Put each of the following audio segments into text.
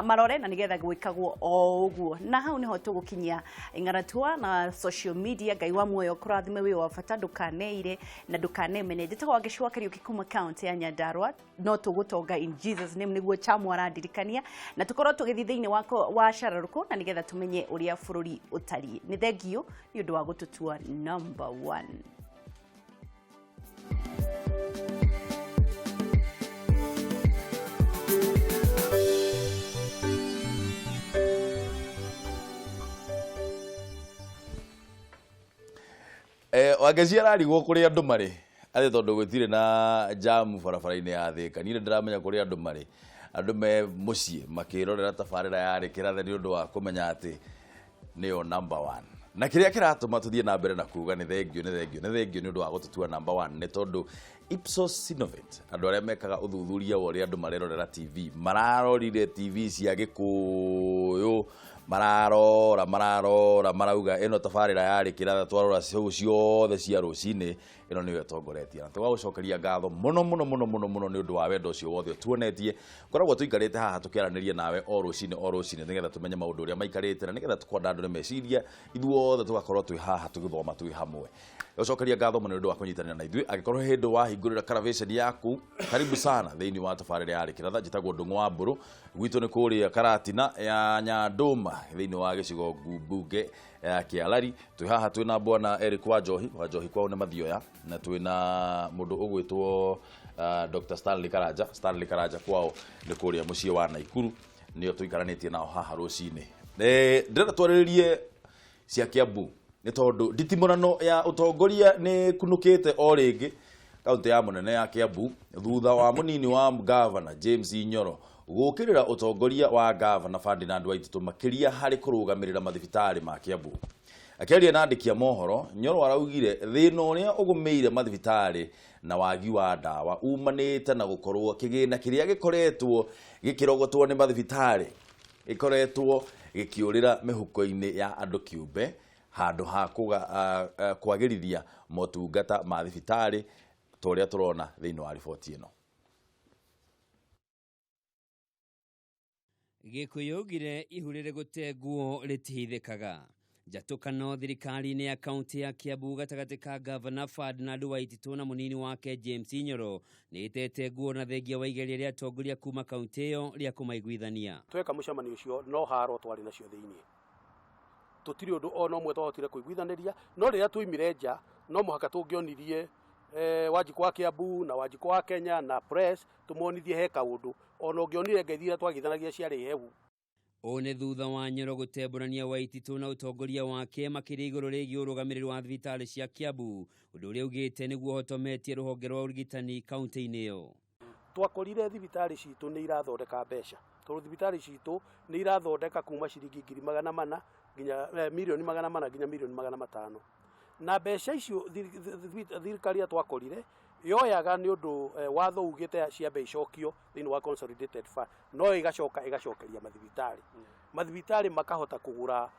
Marore na nigetha gwikagwo o uguo. Na hau niho tugukinyia ing'aratua na social media. Ngai wa muoyo kurathime, wi wa bata, ndukaneire na ndukanemene. Njĩtagwo Wangeci wa Kariuki kuma kaunti ya Nyandarua. No tũgũtonga in Jesus name, nĩguo Chamu arandirikania, na tũkorwo tũgĩthiĩ thĩinĩ wa cararũkũ na nĩgetha tũmenye ũrĩa bũrũri ũtariĩ. Nĩ thengiũ nĩ ũndũ wa gũtũtua number one. Wangeci ararigwo kũrĩa andũ marĩ atĩ tondũ gũtirĩ na jamu barabara-inĩ ya Thĩka. Niĩ nĩ ndĩramenya kũrĩa andũ marĩ. Andũ me mũciĩ makĩrorera tabarĩra ya Rĩkĩrathe nĩ ũndũ wa kũmenya atĩ nĩyo number one. Na kĩrĩa kĩratũma tũthiĩ na mbere na kuga nĩ thengio, nĩ thengio, nĩ thengio nĩ ũndũ wa gũtũtua number one nĩ tondũ Ipsos Synovate, andũ arĩa mekaga ũthuthuria wa ũrĩa andũ marerorera TV, mararorire TV cia Gĩkũyũ, mararora mararora, marauga ĩno tabarĩra ya Rĩkĩratha twarora ciothe cia rũcinĩ, ĩno nĩyo ĩtongoretie. Na tũgagũcokeria ngatho mũno mũno mũno mũno mũno nĩ ũndũ wa wendo ũcio wothe ũtuonetie. Koragwo tũikarĩte haha tũkĩaranĩria nawe o rũcinĩ o rũcinĩ nĩgetha tũmenye maũndũ ũrĩa maikarĩte na nĩgetha tũkwandandũre meciria, ithuothe tũgakorwo twĩ haha tũgĩthoma twĩ hamwe. Gũcokeria ngatho mũno nĩ ũndũ wa kũnyitanĩra na ithuĩ. Angĩkorwo he hĩndĩ wahingũrĩra karavĩceni yaku, karibu sana thĩinĩ wa tabarĩra ya Rĩkĩratha. Njĩtagwo Ndũng'ũ wa Mbũrũ, gwitũ nĩ kũrĩa Karatina ya Nyandũma thĩinĩ wa gĩcigo mbunge ya Kĩalari. Twĩ haha twĩna bwana Eric Wanjohi, Wanjohi kwao nĩ Mathioya, na twĩna mũndũ ũgwĩtwo Dr. Stanley Karanja. Stanley Karanja kwao nĩ kũrĩa mũciĩ wa Naikuru. Nĩo tũikaranĩtie nao haha rũcinĩ. Ndĩrenda twarĩrĩrie cia Kiambu nĩ tondũ nditimũrano ya ũtongoria nĩ kunũkĩte o rĩngĩ kaunti ya mũnene ya Kiambu thutha wa mũnini wa gavana James Inyoro gũkĩrĩra ũtongoria wa gavana Ferdinand Waititu makĩria harĩ kũrũgamĩrĩra mathibitarĩ ma Kiambu. Akĩaria na andĩki a mohoro, Nyoro araugire thĩna ũrĩa ũgũmĩire mathibitarĩ na wagi wa ndawa umanĩte na gũkorwo kĩgĩna kĩrĩa gĩkoretwo gĩkĩrogotwo nĩ mathibitarĩ gĩkoretwo gĩkĩũrĩra mĩhuko-inĩ ya andũ kĩũmbe handũ ha kwagĩrithia motungata ma thibitarĩ ta ũrĩa tũrona thĩinĩ wa riboti ĩno. Gĩkũyũ augire ihu rĩrĩ gũte nguo rĩtihithĩkaga. Njatũkano thirikari-inĩ ya kaunti ya Kiambu gatagatĩ ka gavana Ferdinand Waititu na mũnini wake James Inyoro nĩ ĩtete nguo na thengia wa igeria rĩa atongoria kuma kaunti ĩyo rĩa kũmaiguithania. Tweka mũcemanio ũcio no haro twarĩ nacio thĩinĩ, tũtirĩ ũndũ ona ũmwe twahotire kũiguithanĩria, no rĩrĩa twoimire nja no mũhaka tũngĩonirie Wanjikũ wa Kiambu na Wanjikũ wa Kenya na press tũmonithie he kaũndũ ona ũngĩonire ngeithi iria twagithanagia ciarĩ hehu. Ũũ nĩ thutha wa Nyoro gũtembũrania Waititu na ũtongoria wake makĩria igũrũ rĩgiĩ ũrũgamĩrĩri wa thibitarĩ cia Kiambu, ũndũ ũrĩa augĩte nĩguo ũhotometie rũhonge rwa ũrigitani kaunti-inĩ ĩyo. Twakorire thibitarĩ citũ nĩ irathondeka mbeca, tondũ thibitarĩ citũ nĩ irathondeka kuma ciringi ngiri magana mana nginya mirioni magana mana nginya mirioni magana matano, na mbeca icio thirikari ya twakorire yoyaga nĩ ũndũ watho ugĩte ciambe icokio thĩinĩ wa consolidated fund, no ĩgacoka ĩgacokeria mathibitarĩ, mathibitarĩ makahota kũgũra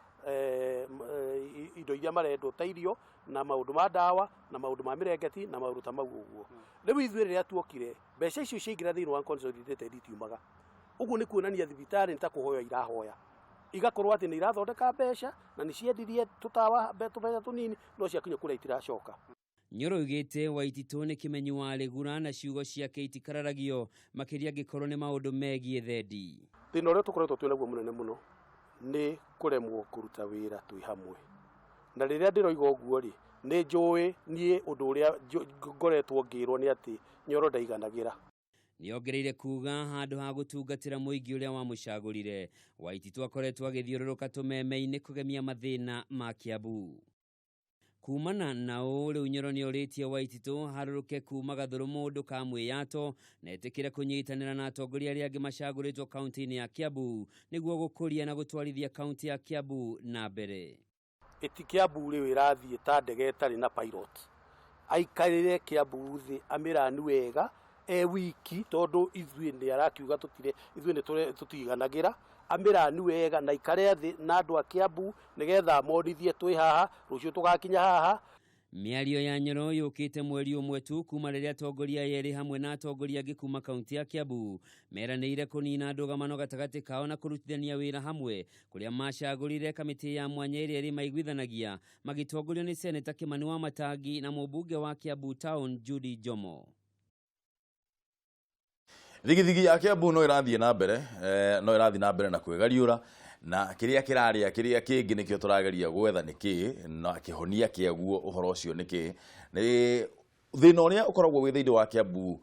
indo iria marendwo ta irio na maũndũ ma ndawa na maũndũ ma mĩrengeti na maũndũ ta mau ũguo. Rĩu ithuĩ rĩrĩa tuokire, mbeca icio ciaingĩra thĩinĩ wa consolidated itiumaga. Ũguo nĩ kuonania thibitarĩ nĩ ta kũhoya irahoya, igakorwo atĩ nĩ irathondeka mbeca na nĩ ciendirie tũtawa tũbeca tũnini, no ciakinya kũrĩa itiracoka. Nyoro augĩte Waititu nĩ kĩmenyi wa rĩgura na ciugo ciake itikararagio makĩria angĩkorwo nĩ maũndũ megiĩ thendi. Thĩna ũrĩa tũkoretwo twĩ naguo mũnene mũno nĩ kũremwo kũruta wĩra twĩ hamwe, na rĩrĩa ndĩroiga ũguo rĩ, nĩ njũĩ niĩ ũndũ ũrĩa ngoretwo ngĩrwo nĩ atĩ Nyoro ndaiganagĩra. Nĩongereire kuga handũ ha gũtungatĩra mũingĩ ũrĩa wamũcagũrire, Waititu akoretwo agĩthiũrũrũka tũmeme-inĩ kũgemia mathĩna ma Kiambu. Kumana na ũũ rĩu Nyoro nĩorĩtie Waititu harũrũke kuma gathũrũ mũndũ ka mwĩyato na etĩkĩre kũnyitanĩra na atongoria arĩa angĩ macagũrĩtwo kaunti-inĩ ya Kiambu nĩguo gũkũria na gũtwarithia kaunti ya Kiambu na mbere. Ĩti Kiambu rĩu ĩrathiĩ ta ndege ĩtarĩ na pilot, aikarĩre Kiambu thĩ amĩrani wega e wiki, tondũ ithuĩ nĩ arakiuga tũtire ithuĩ nĩ tũtiganagĩra, amĩrani wega na aikare thĩ na andũ a Kiambu nĩgetha monithie twĩ haha, rũciũ tũgakinya haha. Mĩario ya Nyoro yũkĩte mweri ũmwe tu kuma rĩrĩa atongoria aya erĩ hamwe na atongoria angĩ kuma kaunti ya Kiambu meranĩire kũnina ndũgamano gatagatĩ kao na kũrutithania wĩra hamwe, kũrĩa macagũrire kamĩtĩ ya mwanya ĩrĩa ĩrĩmaiguithanagia magĩtongorio nĩ Seneta Kimani wa Matangi na mũmbunge wa Kiambu Town Judy Njomo. Thigithigi ya Kiambu no ĩrathiĩ na mbere, no ĩrathiĩ na mbere na kwĩgariũra, na kĩrĩa kĩrarĩa kĩrĩa kĩngĩ nĩkĩo tũrageria gwetha nĩ kĩĩ, na kĩhonia kĩaguo ũhoro ũcio nĩ kĩĩ. Nĩ thĩna ũrĩa ũkoragwo wĩ thĩinĩ wa Kiambu,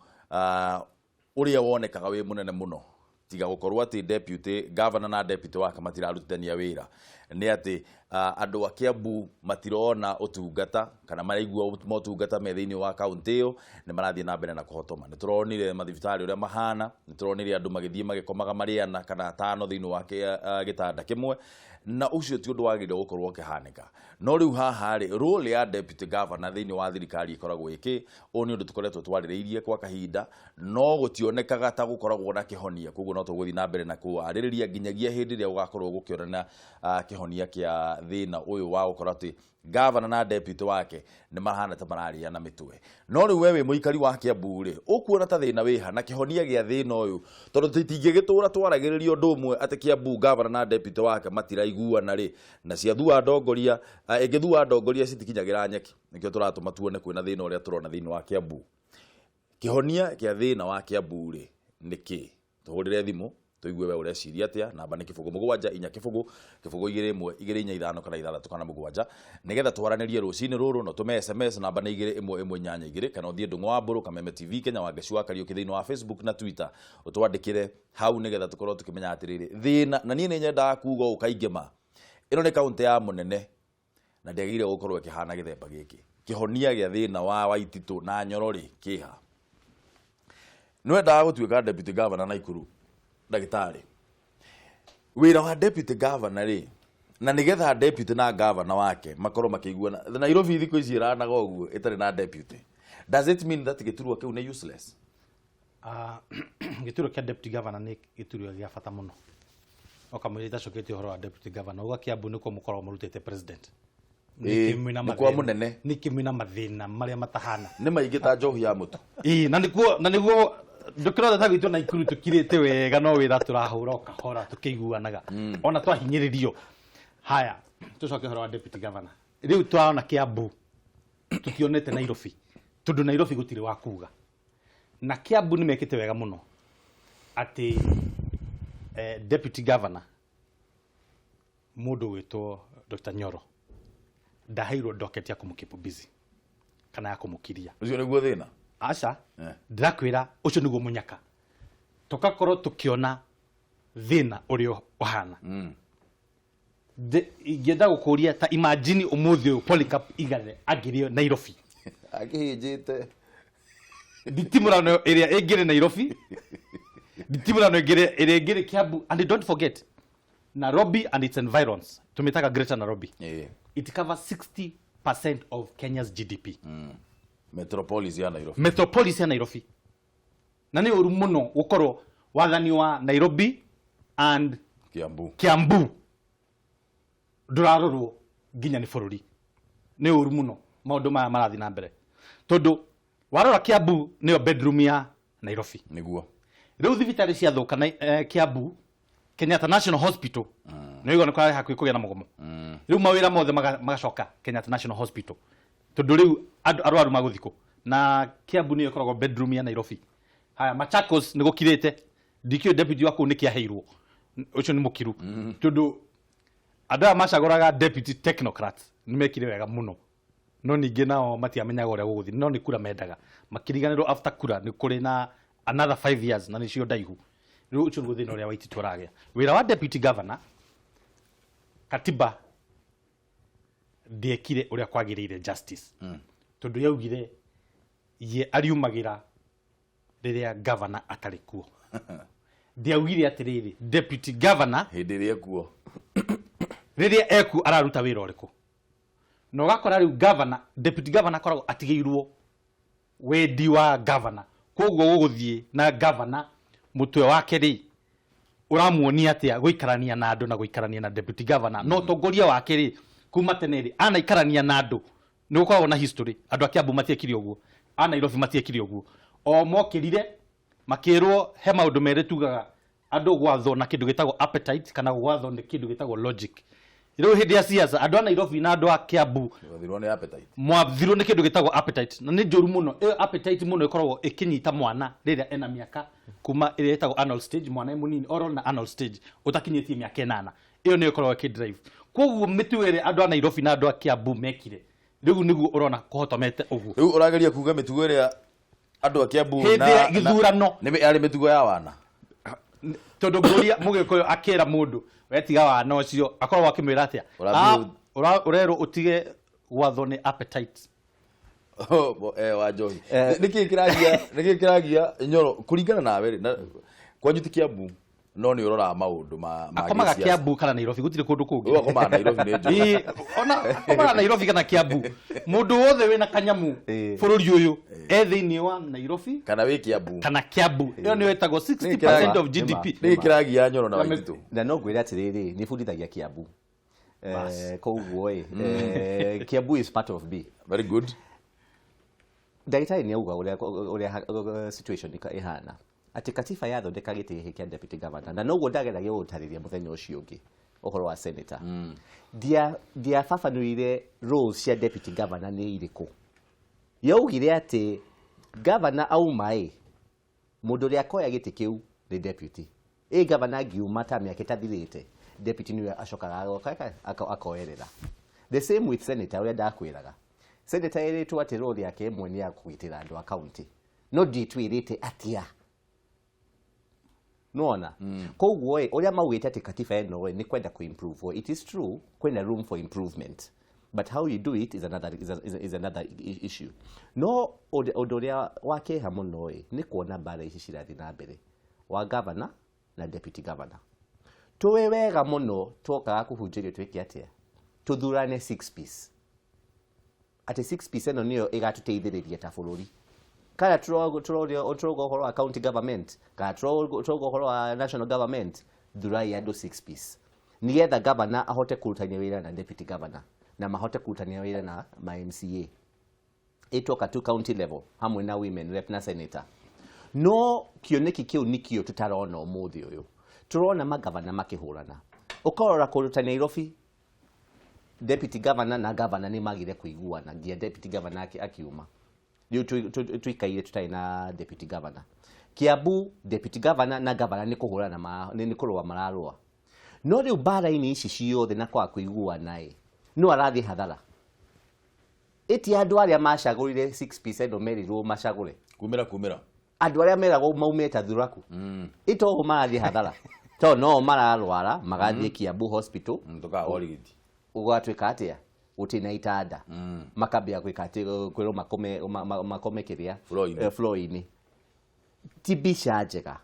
ũrĩa wonekaga wĩ mũnene mũno, tiga gũkorwo atĩ deputy governor na deputy wake matirarutithania wĩra, nĩ atĩ andũ a Kiambu matirona ũtungata kana maraigua motungata me thĩinĩ wa kaunti ĩyo, nĩ marathiĩ na mbere na kũhotoma. Nĩ tũronire mathibitarĩ ũrĩa mahana, nĩ tũronire andũ magĩthiĩ magĩkomaga marĩ ana kana atano thĩinĩ wa gĩtanda kĩmwe, na ũcio ti ũndũ wagĩrĩire gũkorwo ũkĩhanĩka. No rĩu haha rĩ, role ya deputy governor thĩinĩ wa thirikari ĩkoragwo ĩkĩ? Ũũ nĩ ũndũ tũkoretwo twarĩrĩirie kwa kahinda, no gũtionekaga ta gũkoragwo na kĩhonia. Koguo no tũgũthiĩ na mbere na kũwarĩrĩria nginyagia hĩndĩ ĩrĩa gũgakorwo gũkĩonana kĩhonia kĩa thĩna ũyũ wa gũkorwo atĩ governor na deputy wake nĩ mahana ta mararĩana mĩtwe. No rĩu we wĩ mũikari wa Kiambu rĩ, ũkuona ta thĩna wĩha na kĩhonia gĩa thĩna ũyũ, tondũ tũtingĩgĩtũra twaragĩrĩria ũndũ ũmwe atĩ Kiambu governor na deputy wake matiraiguana rĩ, na ciathua ndongoria, ĩngĩthua ndongoria citikinyagĩra nyeki. Nĩkĩo tũratũma tuone kwĩna thĩna ũrĩa tũrona thĩinĩ wa Kiambu. Kĩhonia kĩa thĩna wa Kiambu rĩ nĩ kĩ? Tũhũrĩre thimũ tũigue we ũreciria atĩa. Namba nĩ 0 7 4 0 0 2 1 2 4 5 kana 6 kana 7, nĩgetha twaranĩrie rũcinĩ rũrũ. No tũme SMS, namba nĩ 2 1 1 8 2, kana ũthiĩ Ndũng'ũ wa Mbũrũ, Kameme TV Kenya, Wangeci wa Kariũki thĩinĩ wa Facebook na Twitter, ũtwandĩkĩre hau nĩgetha tũkorwo tũkĩmenya atĩrĩrĩ thĩna. Na niĩ nĩ nyendaga kuga ũũ kaingĩ, ma ĩno nĩ kaũntĩ ya mũnene na ndĩagĩrĩire gũkorwo ĩkĩhana gĩthemba gĩkĩ. Kĩhonia gĩa thĩna wa Waititũ na Nyoro rĩ kĩha? Nĩwendaga gũtuĩka deputy governor Naikuru, ndagĩtarĩ. Wĩra wa deputy governor rĩ, na nĩgetha deputy na governor wake makorwo makĩiguana, Nairobi thikũ ici ĩranaga ũguo ĩtarĩ na deputy, does it mean that gĩturwa kĩu nĩ useless? Gĩturwa kĩa deputy governor nĩ gĩturwa gĩa bata mũno. Okamwĩra itacoketie ũhoro wa deputy governor, uga Kiambu nĩkuo mũkoragwo mũrutĩte president. Ĩĩ, nĩ kwa mũnene. Nĩkĩ mwĩna mathĩna marĩa matahana? Nĩ maingĩ ta njohi ya mũtu. Ĩĩ, na nĩguo ndũkĩrona ta gwitũ Naikuru tũkirĩte wega, no wĩra tũrahũra o kahora tũkĩiguanaga ona twahinyĩrĩrio. Haya, tũcoke ũhoro wa deputy governor. Rĩu twaona Kiambu, tũtionete Nairobi, tondũ Nairobi gũtirĩ wa kuga, na Kiambu nĩ mekĩte wega mũno atĩ deputy governor mũndũ gwĩtwo Dr. Nyoro ndaheirwo docket ya kũmũkeep busy kana ya kũmũkiria. Ũcio nĩguo thĩna. Aca. Ndĩrakwĩra ũcio nĩguo mũnyaka tũgakorwo tũkĩona thĩna ũrĩa ũhana. Ingĩenda gũkũria, ta imagine ũmũthĩ ũyũ Polycarp Igathe angĩrĩo Nairobi. Akĩhĩnjĩte. Nditimũrano ĩrĩa ĩngĩrĩ Nairobi, nditimũrano ĩrĩa ĩngĩrĩ Kiambu. And don't forget Nairobi and its environs, tũmĩtaga Greater Nairobi. It covers 60% of Kenya's GDP. Metropolis ya Nairobi. Metropolis ya Nairobi. Na nĩ ũru mũno gũkorwo wathani wa Nairobi and Kiambu. Kiambu ndũrarorwo nginya nĩ bũrũri. Nĩ ũru mũno maũndũ maya marathiĩ na mbere, tondũ warora Kiambu nĩyo bedroom ya Nairobi. Rĩu thibitarĩ ciathũka na Kiambu, Kenyatta National Hospital, nĩ ũigua nĩ kũrarĩ hakuhĩ kũgĩa na mũgomo. Rĩu mawĩra mothe magacoka Kenyatta National Hospital, tondũ rĩu andũ arwaru magũthiĩ kũ na Kiambu nĩyo ĩkoragwo bedroom ya Nairobi. Haya, Machakos nĩ gũkirĩte, ndikĩũĩ deputy wa kũu nĩ kĩaheirwo, ũcio nĩ mũkiru, tondũ andũ aya macagũraga deputy technocrats nĩ mekire wega mũno, no ningĩ nao matiamenyaga ũrĩa gũgũthiĩ, no nĩ kura mendaga, makiriganĩrwo after kura nĩ kũrĩ na another 5 years na nĩcio ndaihu. Rĩu ũcio nĩguo thĩna ũrĩa Waititu aragĩa. Wĩra wa deputy governor, katiba ndĩekire ũrĩa kwagĩrĩire justice, tondũ yaugire ye ariumagĩra rĩrĩa governor atarĩ kuo. Ndĩaugire atĩrĩrĩ, deputy governor hĩndĩ ĩrĩa ekuo rĩrĩa eku araruta wĩra ũrĩkũ? Na ũgakora rĩu governor, deputy governor akoragwo atigĩirwo wendi wa governor, koguo gũgũthiĩ na governor mũtwe wake rĩ, ũramuonia atĩa gũikarania na andũ na gũikarania na deputy governor. No ũtongoria wake rĩ, kuma tene rĩ, anaikarania na andũ. Nĩ gũkoragwo na history. Andũ a Kiambu matiekire ũguo, a Nairobi matiekire ũguo. O mokĩrire makĩrwo he maũndũ merĩ tugaga andũ, gwathwo na kĩndũ gĩtagwo appetite kana gwathwo nĩ kĩndũ gĩtagwo logic. Rĩu hĩndĩ ya siasa, andũ a Nairobi na andũ a Kiambu Gwathirwo nĩ appetite. Mwathirwo nĩ kĩndũ gĩtagwo appetite, na nĩ njũru mũno. Ĩyo appetite mũno ĩkoragwo ĩkĩnyita mwana rĩrĩa ena mĩaka kuma ĩrĩa ĩtagwo anal stage, mwana e mũnini, oral na anal stage, ũtakinyĩtie mĩaka 8, ĩyo nĩyo ĩkoragwo ĩkĩdrive. Koguo mĩtugo ĩrĩa andũ a Nairobi na andũ a Kiambu mekire, rĩu nĩguo ũrona kũhotomete ũguo. Rĩu ũrageria kuga mĩtugo ĩrĩa andũ a Kiambu hĩndĩ ya gĩthurano nĩ yarĩ mĩtugo ya wana? Tondũ ngũria, mũgĩkũyũ akĩra mũndũ wetiga wana ũcio, akoragwo akĩmwĩra atĩa? Ũrathiĩ- Ah, ũrerwo ũtige gwathwo nĩ appetite. Wa njohi. Nĩkĩ kĩragia, nĩkĩ kĩragia Nyoro, kũringana nawe rĩ, na kwanyu ti Kiambu, no nĩ ũroraga maũndũ ma Akomaga gĩsiasa. Kiambu kana Nairobi, gũtirĩ kũndũ kũngĩ. Ũyũ akomaga Nairobi, nĩ njũĩ. Ĩĩ, ona akomaga Nairobi kana Kiambu. Mũndũ wothe wĩna kanyamu bũrũri ũyũ e thĩinĩ wa Nairobi kana wĩ Kiambu. Kana Kiambu. Ĩyo nĩyo ĩtagwo 60% of GDP. Nĩkĩ kĩragia Nyoro na Waititũ? Na no ngwĩre atĩrĩrĩ, nĩ bundithagia Kiambu. Koguo ĩ, Kiambu is part of me. Very good. Ndagĩtarĩ nĩ auga ũrĩa situation ĩhana, atĩ katiba yathondeka gĩtĩ gĩkĩ kĩa deputy governor, na noguo ndageragia gũtarĩria mũthenya ũcio ũngĩ ũhoro wa senator. Ndiababanũire roles cia deputy governor nĩ irĩkũ. Yaugire atĩ governor auma ĩ, mũndũ ũrĩa akoya gĩtĩ kĩu nĩ deputy. Ĩ governor angiuma ta mĩaka ĩtathirĩte, deputy nĩwe acokaga agoka akoerera. The same with senator, ũrĩa ndakwĩraga, senator ĩrĩtwo atĩ role yake ĩmwe nĩ ya kũgitĩra andũ a county, no ndĩtwĩrĩte atĩa nona. Koguo ĩ, ũrĩa maugĩte atĩ katiba ĩno ĩ nĩ kwenda kũ-improve, it is true, kwĩna room for improvement, but how you do it is another issue. No ũndũ ũrĩa wa kĩeha mũno ĩ nĩ kuona mbara ici cirathiĩ na mbere wa governor na deputy governor. Tũĩ wega mũno twokaga kũhunjĩrio twĩke atĩa, tũthurane six piece, atĩ six piece ĩno nĩyo ĩgatũteithĩrĩria ta bũrũri, kana tũrauga ũhoro wa county government kana tũrauga ũhoro wa national government, thurai andũ six piece nigetha governor ahote kũrutania wĩra na deputy governor na mahote kũrutania wĩra na ma MCA, ĩtoka tu county level hamwe na women rep na senator. No kĩoneki kĩu nĩkĩo tũtarona ũmũthĩ ũyũ. Tũrona magavana makĩhũrana. Ũkarora kũndũ ta Nairobi, deputy governor na governor nĩ magire kũiguana nginya deputy governor akiuma. Rĩu tũikaire tũtarĩ na deputy governor. Kiambu, deputy governor na governor nĩ kũhũrana, nĩ kũrũa mararũa. No rĩu mbara-inĩ ici ciothe na kwaga kũiguana ĩ, no arathiĩ hathara ĩti andũ arĩa macagũrire 6% merirwo macagũre. Kumĩra kumĩra. Andũ arĩa meragwo maume ta thuraku itogo marathiĩ hathara to no mararwara magathiĩ Kiambu Hospital. Tũkaga ũrigiti. Ũgatuĩka atĩa, gũtirĩ na itanda, makambia gwĩka atĩ kwĩrwo makome makome kĩrĩa Floor-inĩ. Floor-inĩ. Ti mbica njega,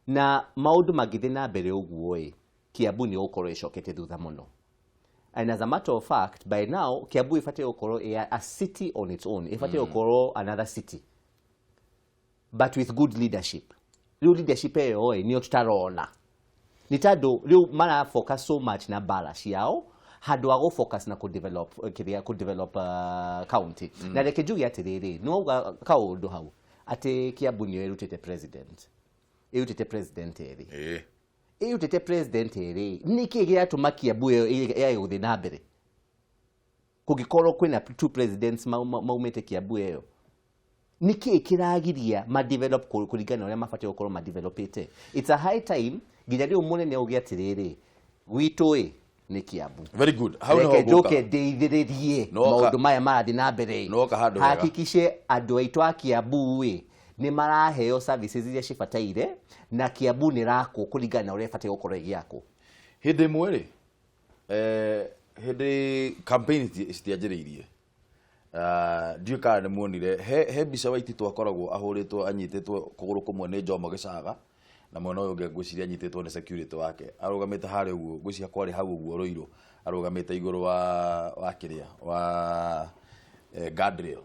na maũndũ mangĩthiĩ na mbere ũguo ĩ, Kiambu nĩ gũkorwo ĩcokete thutha mũno. And as a matter of fact, by now Kiambu ĩbatiĩ gũkorwo ĩ a city on its own, ĩbatiĩ gũkorwo another city, but with good leadership. Rĩu leadership ĩyo ĩ nĩyo tũtarona, nĩ tondũ rĩu mara focus so much na mbara ciao handũ ha gũ-focus na kũ-develop kĩrĩa kũ-develop county. Na reke njuge atĩrĩrĩ, nĩ wauga kaũndũ hau atĩ Kiambu nĩyo ĩrutĩte president, ĩrutĩte president erĩ. Ĩrutĩte president erĩ, nĩkĩ gĩratũma Kiambu ĩyo yage gũthiĩ na mbere kũngĩkorwo kwĩna two presidents maumĩte Kiambu ĩyo? Nĩkĩ kĩragiria ma develop kũringana na ũrĩa mabatiĩ gũkorwo madevelopĩte? It's a high time nginya rĩu mũnene auge atĩrĩrĩ, gwitũ ĩ nĩ Kiambu. Very good. Hau nĩho reke ngũka. Njũke ndeithĩrĩrie maũndũ maya marathiĩ na mbere. Nĩwoka handũ hega. Hakikishe andũ aitũ a Kiambu ĩ nĩ maraheo services iria cibataire, na Kiambu nĩ rakwo kũringana na ũrĩa ĩbatiĩ gũkorwo ĩgĩakwo. Hĩndĩ ĩmwe rĩ, hĩndĩ campaign citianjĩrĩirie, ndiũĩ kana nĩ muonire he mbica Waititũ akoragwo ahũrĩtwo, anyitĩtwo kũgũrũ kũmwe nĩ Jomo Gĩcaga na mwena ũyũ ũngĩ ngwĩciria anyitĩtwo nĩ security wake, arũgamĩte harĩa ũguo, ngwĩciria kwarĩ hau ũguo Rũirũ, arũgamĩte igũrũ wa kĩrĩa wa guardrail.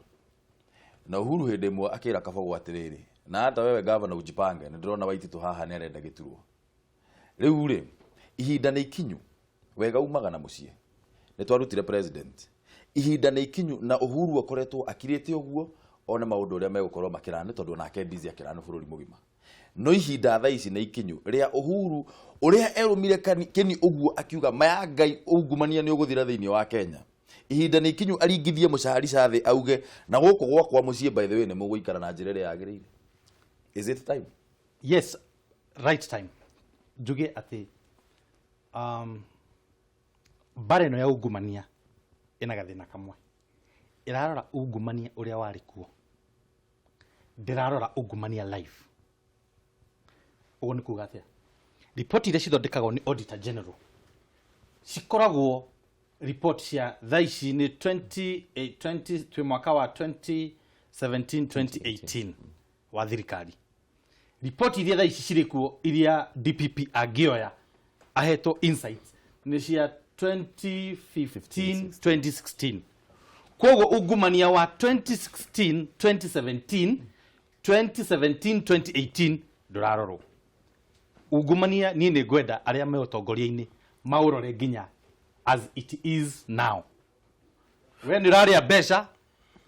Na Uhuru hĩndĩ ĩmwe akĩra Kabogo atĩrĩrĩ, "Na hata wewe governor ujipange, nĩ ndĩrona Waititũ haha nĩ arenda gĩturwa." Rĩu rĩ, ihinda nĩ ikinyu, wega umaga na mũciĩ. Nĩ twarutire president. Ihinda nĩ ikinyu na Uhuru akoretwo akirĩte ũguo one maũndũ ũrĩa megũkorwo makĩrani tondũ onake busy akĩrani bũrũri mũgima. No ihinda thaa ici nĩ ikinyu rĩa Uhuru ũrĩa erũmire kĩni ũguo akiuga maya Ngai ungumania nĩ ũgũthira thĩinĩ wa Kenya. Ihinda nĩ ikinyu aringithie mũcaharica thĩ auge na gũkũ gwakwa mũciĩ by the way nĩ mũgũikara na njĩra ĩrĩa yagĩrĩire. Is it time? Yes, right time. Njuge atĩ mbara ĩno ya ungumania ĩna gathĩna kamwe. Ĩrarora ungumania ũrĩa warĩ kuo, ndĩrarora ungumania live. Ũguo nĩ kuga atĩa? Ripoti iria cithondekagwo nĩ Auditor General cikoragwo report cia thaa ici nĩ 20, 20, twĩ mwaka wa 2017 2018 wa thirikari. Ripoti iria thaa ici cirĩ kuo iria DPP angĩoya ahetwo insights nĩ cia 2015 2016. Koguo ungumania wa 2016 2017 2017 2018 ndũrarorwo. Ungumania niĩ nĩ ngwenda arĩa me ũtongoria-inĩ maũrore nginya as it is now. We nĩ ũrarĩa mbeca,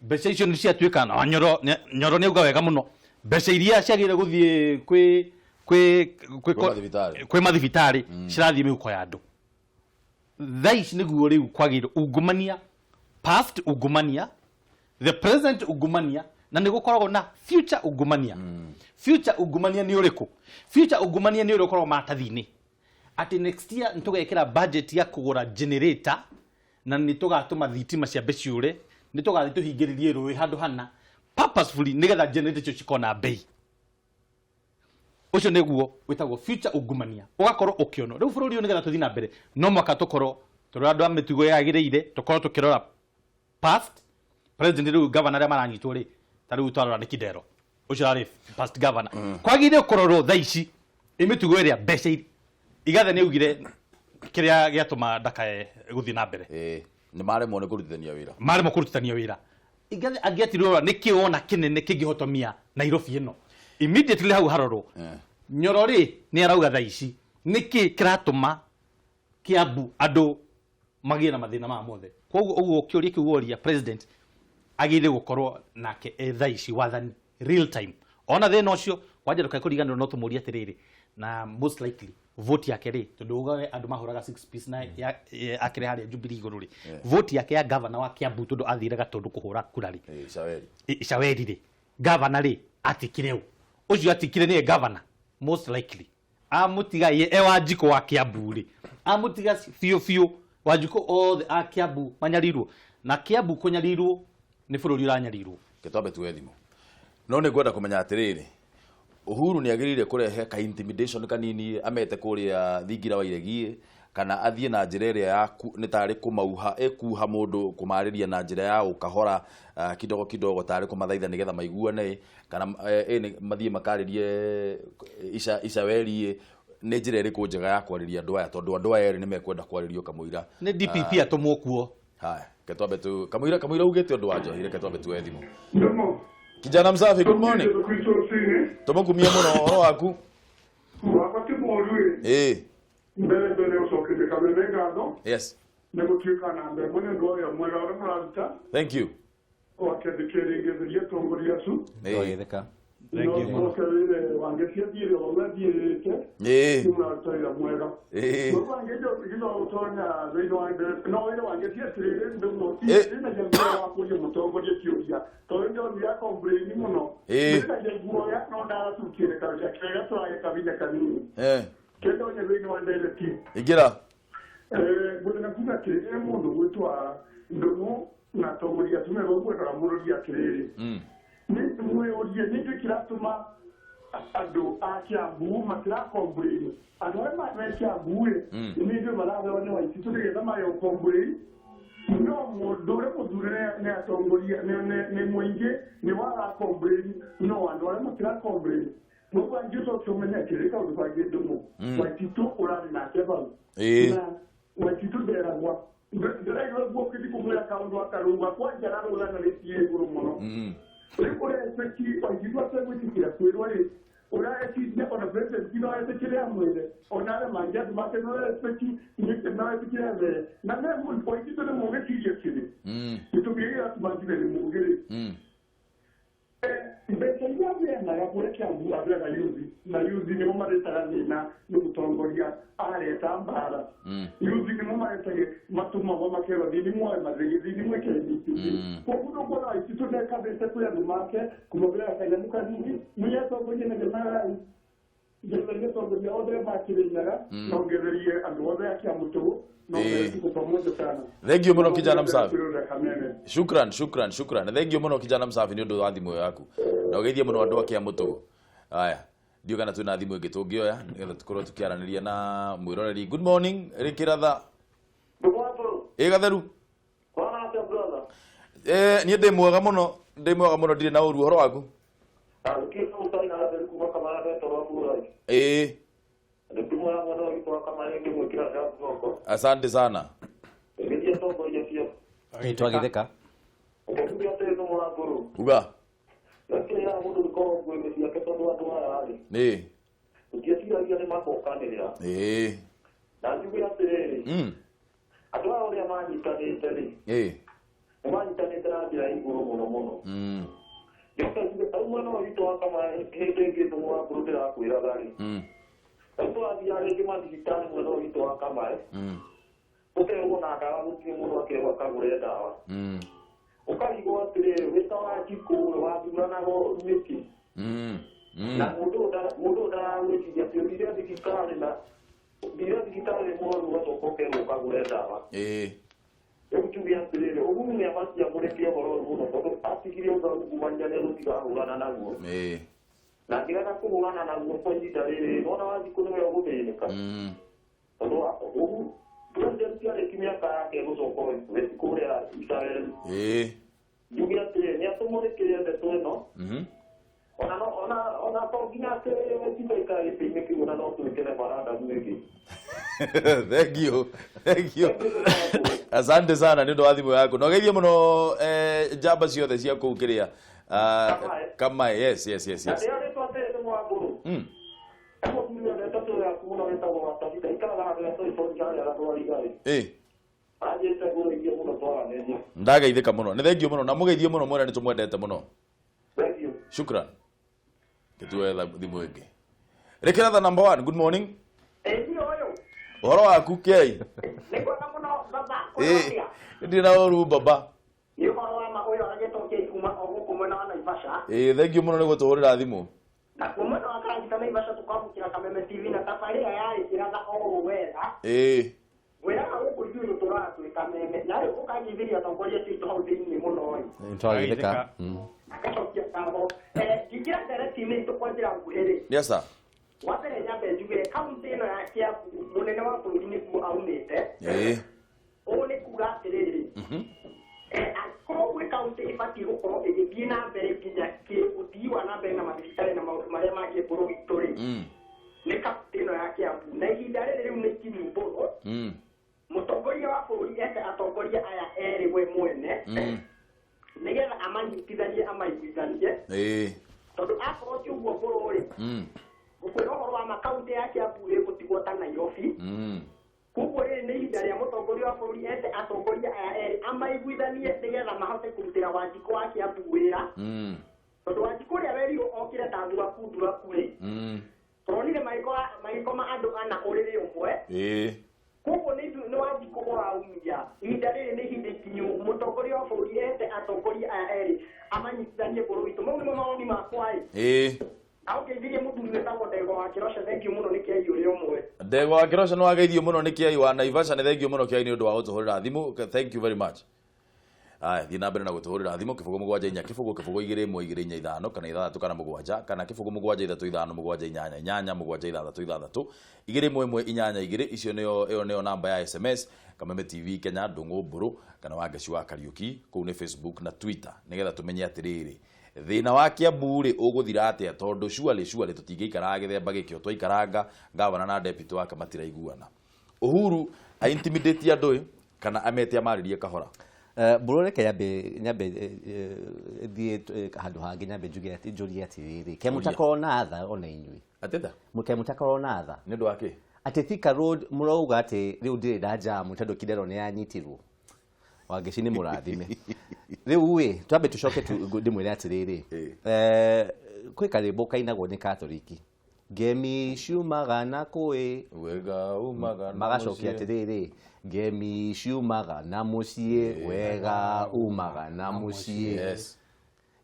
mbeca icio nĩ ciatuĩka na Nyoro Nyoro nĩ auga wega mũno, mbeca iria ciagĩrĩire gũthiĩ kwĩ kwĩ kwĩ Kwĩ mathibitarĩ. Kwĩ mathibitarĩ cirathiĩ mĩhuko ya andũ. Thaa ici nĩguo rĩu kwagĩrĩire ungumania, past ungumania, the present ungumania, na nĩ gũkoragwo na future ungumania. Future ungumania nĩ ũrĩkũ? Future ungumania nĩ ũrĩa ũkoragwo maratathi-inĩ atĩ next year nĩ tũgekĩra budget ya kũgũra generator na nĩ tũgatũma thitima ciambe ciũre, nĩ tũgathiĩ tũhingĩrĩrie rũĩ handũ hana purposefully nĩgetha generator icio cikorwo na bei. Ũcio nĩguo wĩtagwo future ungumania, ũgakorwo ũkĩonwo. Rĩu bũrũri ũyũ nĩgetha tũthiĩ na mbere no mwaka tũkorwo tũrĩ andũ a mĩtugo yagĩrĩire, tũkorwo tũkĩrora past, president, rĩu governor arĩa maranyitwo rĩ, ta rĩu twarora nĩ Kidero ũcio ararĩ past governor. Kwagĩrĩire kũrorwo thaa ici ĩ mĩtugo ĩrĩa mbeca igathe nĩ augire kĩrĩa gĩatũma ndakae gũthiĩ na mbere. Nĩ maremwo nĩ kũrutithania wĩra. Maremwo kũrutithania wĩra. Igathe angĩatirwo nĩ kĩ wona kĩnene kĩngĩhotomia Nairobi ĩno immediately hau harorwo. Nyoro rĩ nĩ arauga thaa ici nĩkĩ kĩratũma Kiambu andũ magĩe na mathĩna maya mothe. Koguo ũguo kĩũria kĩu woria, president agĩrĩire gũkorwo nake e thaa ici wathani real time ona thĩna ũcio kwanja. Ndũkae kũriganĩrwo, no tũmũrie atĩrĩrĩ, na most likely vote yake rĩ, tondũ ugawe andũ mahũraga six piece na akĩrĩ harĩa Jubilee igũrũ rĩ, vote yake ya governor wa Kiambu, tondũ athire Gatũndũ kũhũra kura rĩ, Icaweri. Icaweri rĩ, governor rĩ atikire ũ ũcio atikire nĩye governor, most likely amũtiga ye e Wanjikũ wa Kiambu rĩ, amũtiga biũ biũ. Wanjikũ othe a Kiambu manyarirwo, na Kiambu kũnyarirwo nĩ bũrũri ũranyarirwo. Twambe tuoe thimũ, no nĩ ngwenda kũmenya atĩrĩrĩ, Uhuru nĩ agĩrĩire kũrehe ka intimidation kanini amete kũrĩa thingira wa iregi, kana athiĩ na njĩra ĩrĩa ya nĩ tarĩ kũmauha ĩkuha mũndũ kũmarĩria na njĩra ya ũkahora, kidogo kidogo, tarĩ kũmathaitha nĩgetha maiguane, kana mathiĩ makarĩrie Icaweri? Nĩ njĩra ĩrĩkũ njega ya kwarĩria andũ aya, tondũ andũ aya erĩ nĩ mekwenda kwarĩrio kamũira? Nĩ DPP atũmwo kuo. Haya, reke twambe tu kamũira ugĩte ũndũ wa njohi. Reke twambe tuoe thimũ. Ndomo. Kijana msafi, good morning. Kristo. Tũmũkumie mũno. Ũhoro waku? Wakwa ti mũru ĩ. Mbere mbere ũcokete kameme ngatho nĩ gũtuĩka namba ĩmwe nĩ ũndũ wa wĩra mwega ũrĩa mũraruta. Thank you. Wakĩandĩkĩrĩngĩthĩria atongoria acu. Twagĩtheka. No coke wĩre Wangeci athiĩre o ũrĩa athiĩrĩte. Nĩ mũraruta wĩra mwega. Gĩtonya thĩinĩ wa no wĩre Wangeci atĩrĩrĩ, ndũmo ndĩnagia guoya wa kũria mũtongoria kĩũria, tondũ ndonire complain mũno. Ndĩnagia guoya no ndaratukiire kaũria kega tũrage kabinya kanini kĩndonye thĩinĩ wa ndereti. Ingĩra. Ngwenda kuga atĩrĩrĩ, mũndũ gwĩtwa Ndũng'ũ na atongoria atumia gũkwendaga mũrũria atĩrĩrĩ, nĩ mwĩũrie nĩkĩ kĩratũma andũ a Kiambu matira complain? Andũ arĩa me Kiambu rĩ, nĩ ithuĩ maratheo nĩ Waititũ nĩgetha maye gũ-complain, no mũndũ ũrĩa mũthure nĩ atongoria nĩ mũingĩ nĩ wara complain, no andũ arĩa matira complain. Koguo angĩcoke ũmenye atĩrĩ, kaũndũ kangĩ, Ndũng'ũ, Waititũ ũrarĩ nake hau na Waititũ nderagwa ndĩraigua guo ũkĩthiĩ kũmwĩra kaũndũ akarũga kwanja ararũga na rĩtie igũrũ mũno. Rĩu ũrespect Waititũ ategwĩtĩkĩra kwĩrwo rĩ. Ũrareciria ona president no etĩkĩre amwĩre, ona arĩa mangĩ andũ make no etĩkĩre amere. Na me Waititu nĩ mũgĩ seriously. Gĩtũmi gĩkĩ gĩatũma njuge nĩ mũgĩ rĩ, mbeca iria abeanaga kũrĩa Kiambu abeaga yuthi, na yuthi nĩmo maretaga thĩna nĩ mũtongoria areta mbara. Yuthi nĩmo maretage matũmagwo makerwo thiĩ nĩ muoe mathĩgĩ, thiĩ nĩ mwĩke ABCD. Koguo ndũkuona Waititu nĩekambĩte kwĩ andũ make kũmabĩra kanyamũ kanini mũnye atongoria na ngenagai ngetherie atongoria othe ma Kirinyaga, na ngetherie andũ othe a Kiamũtũgũ, na tuko pamoja sana. Thank you mũno, kijana msafi. Kwĩrorera Kameme. Shukran, shukran, shukran. Thank you mũno, kijana msafi, nĩ ũndũ wa thimũ ĩyo yaku, na ũgeithie mũno andũ a Kĩamũtũgũ. Aya, ndiũ kana twĩna thimũ ĩngĩ tũngĩoya nĩgetha tũkorwo tũkĩaranĩria na mwĩroreri. Good morning, Rĩkĩratha. Ĩ gatheru. Niĩ ndĩ mwega mũno, ndĩ mwega mũno, ndirĩ na ũru. Ũhoro waku? Ĩĩ. Asante sana. Twagithĩka. Uga. Nĩ. Ũngĩeciragia nĩ makokanĩrĩra. Na njuge atĩrĩrĩ, andũ aya ũrĩa manyitanĩte rĩ, nĩ manyitanĩte na njĩra ya igũrũ mũno mũno. Njoke njuge au mwena ũyũ witũ wa Kama hĩndĩ ĩngĩ ndũmũrambũrũ ndĩrakwĩraga rĩ, rĩu tũrathiaga rĩngĩ mathibitarĩ mwena ũyũ witũ wa Kamae, ũkerwo na ndawa gũtirĩ, mũndũ akerwo akagũre ndawa. Ũkarigwo atĩrĩrĩ, wĩta wa Njikũ wathuranago nĩkĩ? Na mũndũ ũyũ ndaragwĩciria atĩ ũthire thibitarĩ na ũthire thibitarĩ mũrwaru ũgacoka ũkerwo ũkagũre ndawa. Rĩu njuge atĩrĩrĩ, Uhuru nĩ abatie amũrĩke ũhoro ũyũ mũno tondũ atigire ungumania nĩ egũtiga ahũrana naguo. Na angĩrega kũhũrana naguo kwa ihinda rĩrĩ, nĩwona Wanjikũ nĩwe ũgũthĩnĩka. Tondũ Uhuru president arĩki mĩaka yake ĩgũcoka kũrĩa Israel. Njuge atĩrĩrĩ, nĩ atũmũrĩkĩre ndeto ĩno. Ona no ona to nginya atĩ Waititu aikare gĩtĩ-inĩ kĩu, ona no twĩke referendum ĩngĩ. Thank you, thank you, asante sana nĩ ũndũ wa thimũ yaku, na ũgeithie mũno njamba ciothe cia kũu kĩrĩa Kamae. Yes. Na ndĩarĩtwo atĩrĩ nĩ Mwambũrũ. Mũtumia ũrĩa tũtũ yaku mũno wĩtagwo Watabitha ikaraga handũ hetagwo Ibori harĩa Gatwariga-rĩ. Anjĩte ngũrĩithie mũno twaranĩrie. Ndageithĩka mũno, nĩ thank you mũno, na mũgeithie mũno, mwĩre nĩ tũmwendete mũno. Thank you. Shukran. Gĩtuoe thimũ ĩngĩ. Rĩkĩratha number one, good morning. Ĩĩ ũyũ. Ũhoro waku, kĩai? Nĩ kwega mũno baba. Ĩĩ, ndirĩ na ũru baba. Nĩ ũhoro wa ma, ũyũ aragĩtwo kĩai kuma o gũkũ mwena wa Naivasha. Ĩĩ, thank you mũno nĩ gũtũhũrĩra thimũ. Na kuo mwena wa Karagita Naivasha tũkwamũkĩra Kameme TV na tabarĩra yarĩ kĩratha o ũũ wega. Ngwĩraga gũkũ ithuĩ tũtũraga twĩ Kameme na rĩu ũkangeithĩria atongoria acio aitũ hau thĩinĩ mũno ĩ. Twagithĩka. Agacokia ngatho. Ngĩingĩra ndereti-inĩ itũ kwa njĩra nguhĩ rĩ, Yes sir. Wa mbere nyambe njuge kaunti ĩno ya Kiambu mũnene wa bũrũri nĩkuo aumĩte. Ũũ nĩ kuga atĩrĩrĩ, akorwo gwĩ kaunti ĩbatiĩ gũkorwo ĩgĩthiĩ na mbere nginya ũthii wa na mbere na mathibitarĩ na maũndũ marĩa mangĩ bũrũri witũ rĩ, nĩ kaunti ĩno ya Kiambu, na ihinda rĩrĩ rĩu nĩ ikinyu mbũrũ mũtongoria wa bũrũri ete atongoria aya erĩ we mwene nĩgetha amanyitithanie, amaiguithanie, tondũ akorwo ti ũguo mbũrũ rĩ, ngũkwĩra ũhoro wa makaunti ya Kiambu ĩgũtigwo ta Nairobi. Koguo rĩrĩ nĩ ihinda rĩa mũtongoria wa bũrũri ete atongoria aya erĩ amaiguithanie nĩgetha mahote kũrutĩra Wanjikũ wa Kiambu wĩra, tondũ Wanjikũ ũrĩa werirwo okĩre ta thuraku thuraku rĩ, tũronire magĩkoma andũ ana ũrĩrĩ ũmwe. Koguo nĩ Wanjikũ ũraumia. Ihinda rĩrĩ nĩ ihinda ikinyu mũtongoria wa bũrũri ete atongoria aya erĩ amanyitithanie bũrũri witũ. Mau nĩmo mawoni makwa ĩ. Na ũngeithirie mũthuri wĩtagwo Ndegwa wa Kĩroco, thank you mũno nĩ kĩai ũrĩa ũmwe. Ndegwa wa Kĩroco, nĩ wageithio mũno nĩ kĩai wa Naivasha. Nĩ thank you mũno kĩai nĩ ũndũ wa gũtũhũrĩra thimũ. Thank you very much. Aya, thiĩ na mbere na gũtũhũrĩra thimũ 0 7 4 0 0 2 1 2 4 5 kana 6 kana 7 kana 0 7 3 5 7 8 8 6 6 2 1 1 8 2 icio nĩyo, ĩyo nĩyo namba ya SMS. Kameme TV Kenya, Ndũng'ũ Mbũrũ kana Wangeci wa Kariũki kũu nĩ Facebook na Twitter, nĩgetha tũmenye atĩrĩrĩ, thĩna wa Kiambu rĩ ũgũthira atĩa, tondũ surely surely tũtingĩikaraga gĩthemba gĩkĩ o twaikaranga gavana na deputy wake matiraiguana. Uhuru aintimidate andũ ĩ kana amete amarĩrie kahora? Mbũrũ reke nyambe nyambe thiĩ handũ hangĩ, nyambe njuge atĩ, njũrie atĩrĩrĩ, ke mũtakorwo na tha ona inyuĩ? Atĩta? Ke mũtakorwo na tha? Nĩ ũndũ wa kĩ? Atĩ Thika Road mũrauga atĩ rĩu ndĩrĩ na jamu tondũ Kidero nĩ yanyitirwo. Wangeci nĩ mũrathime. Rĩu ĩ twambe tũcoke ndĩmwĩre atĩrĩrĩ, kwĩ karĩmbo kainagwo nĩ Katholiki, ngemi ciumaga na kũĩ, wega umaga na magacokia mũciĩ. Atĩrĩrĩ, ngemi ciumaga na mũciĩ, wega umaga na mũciĩ.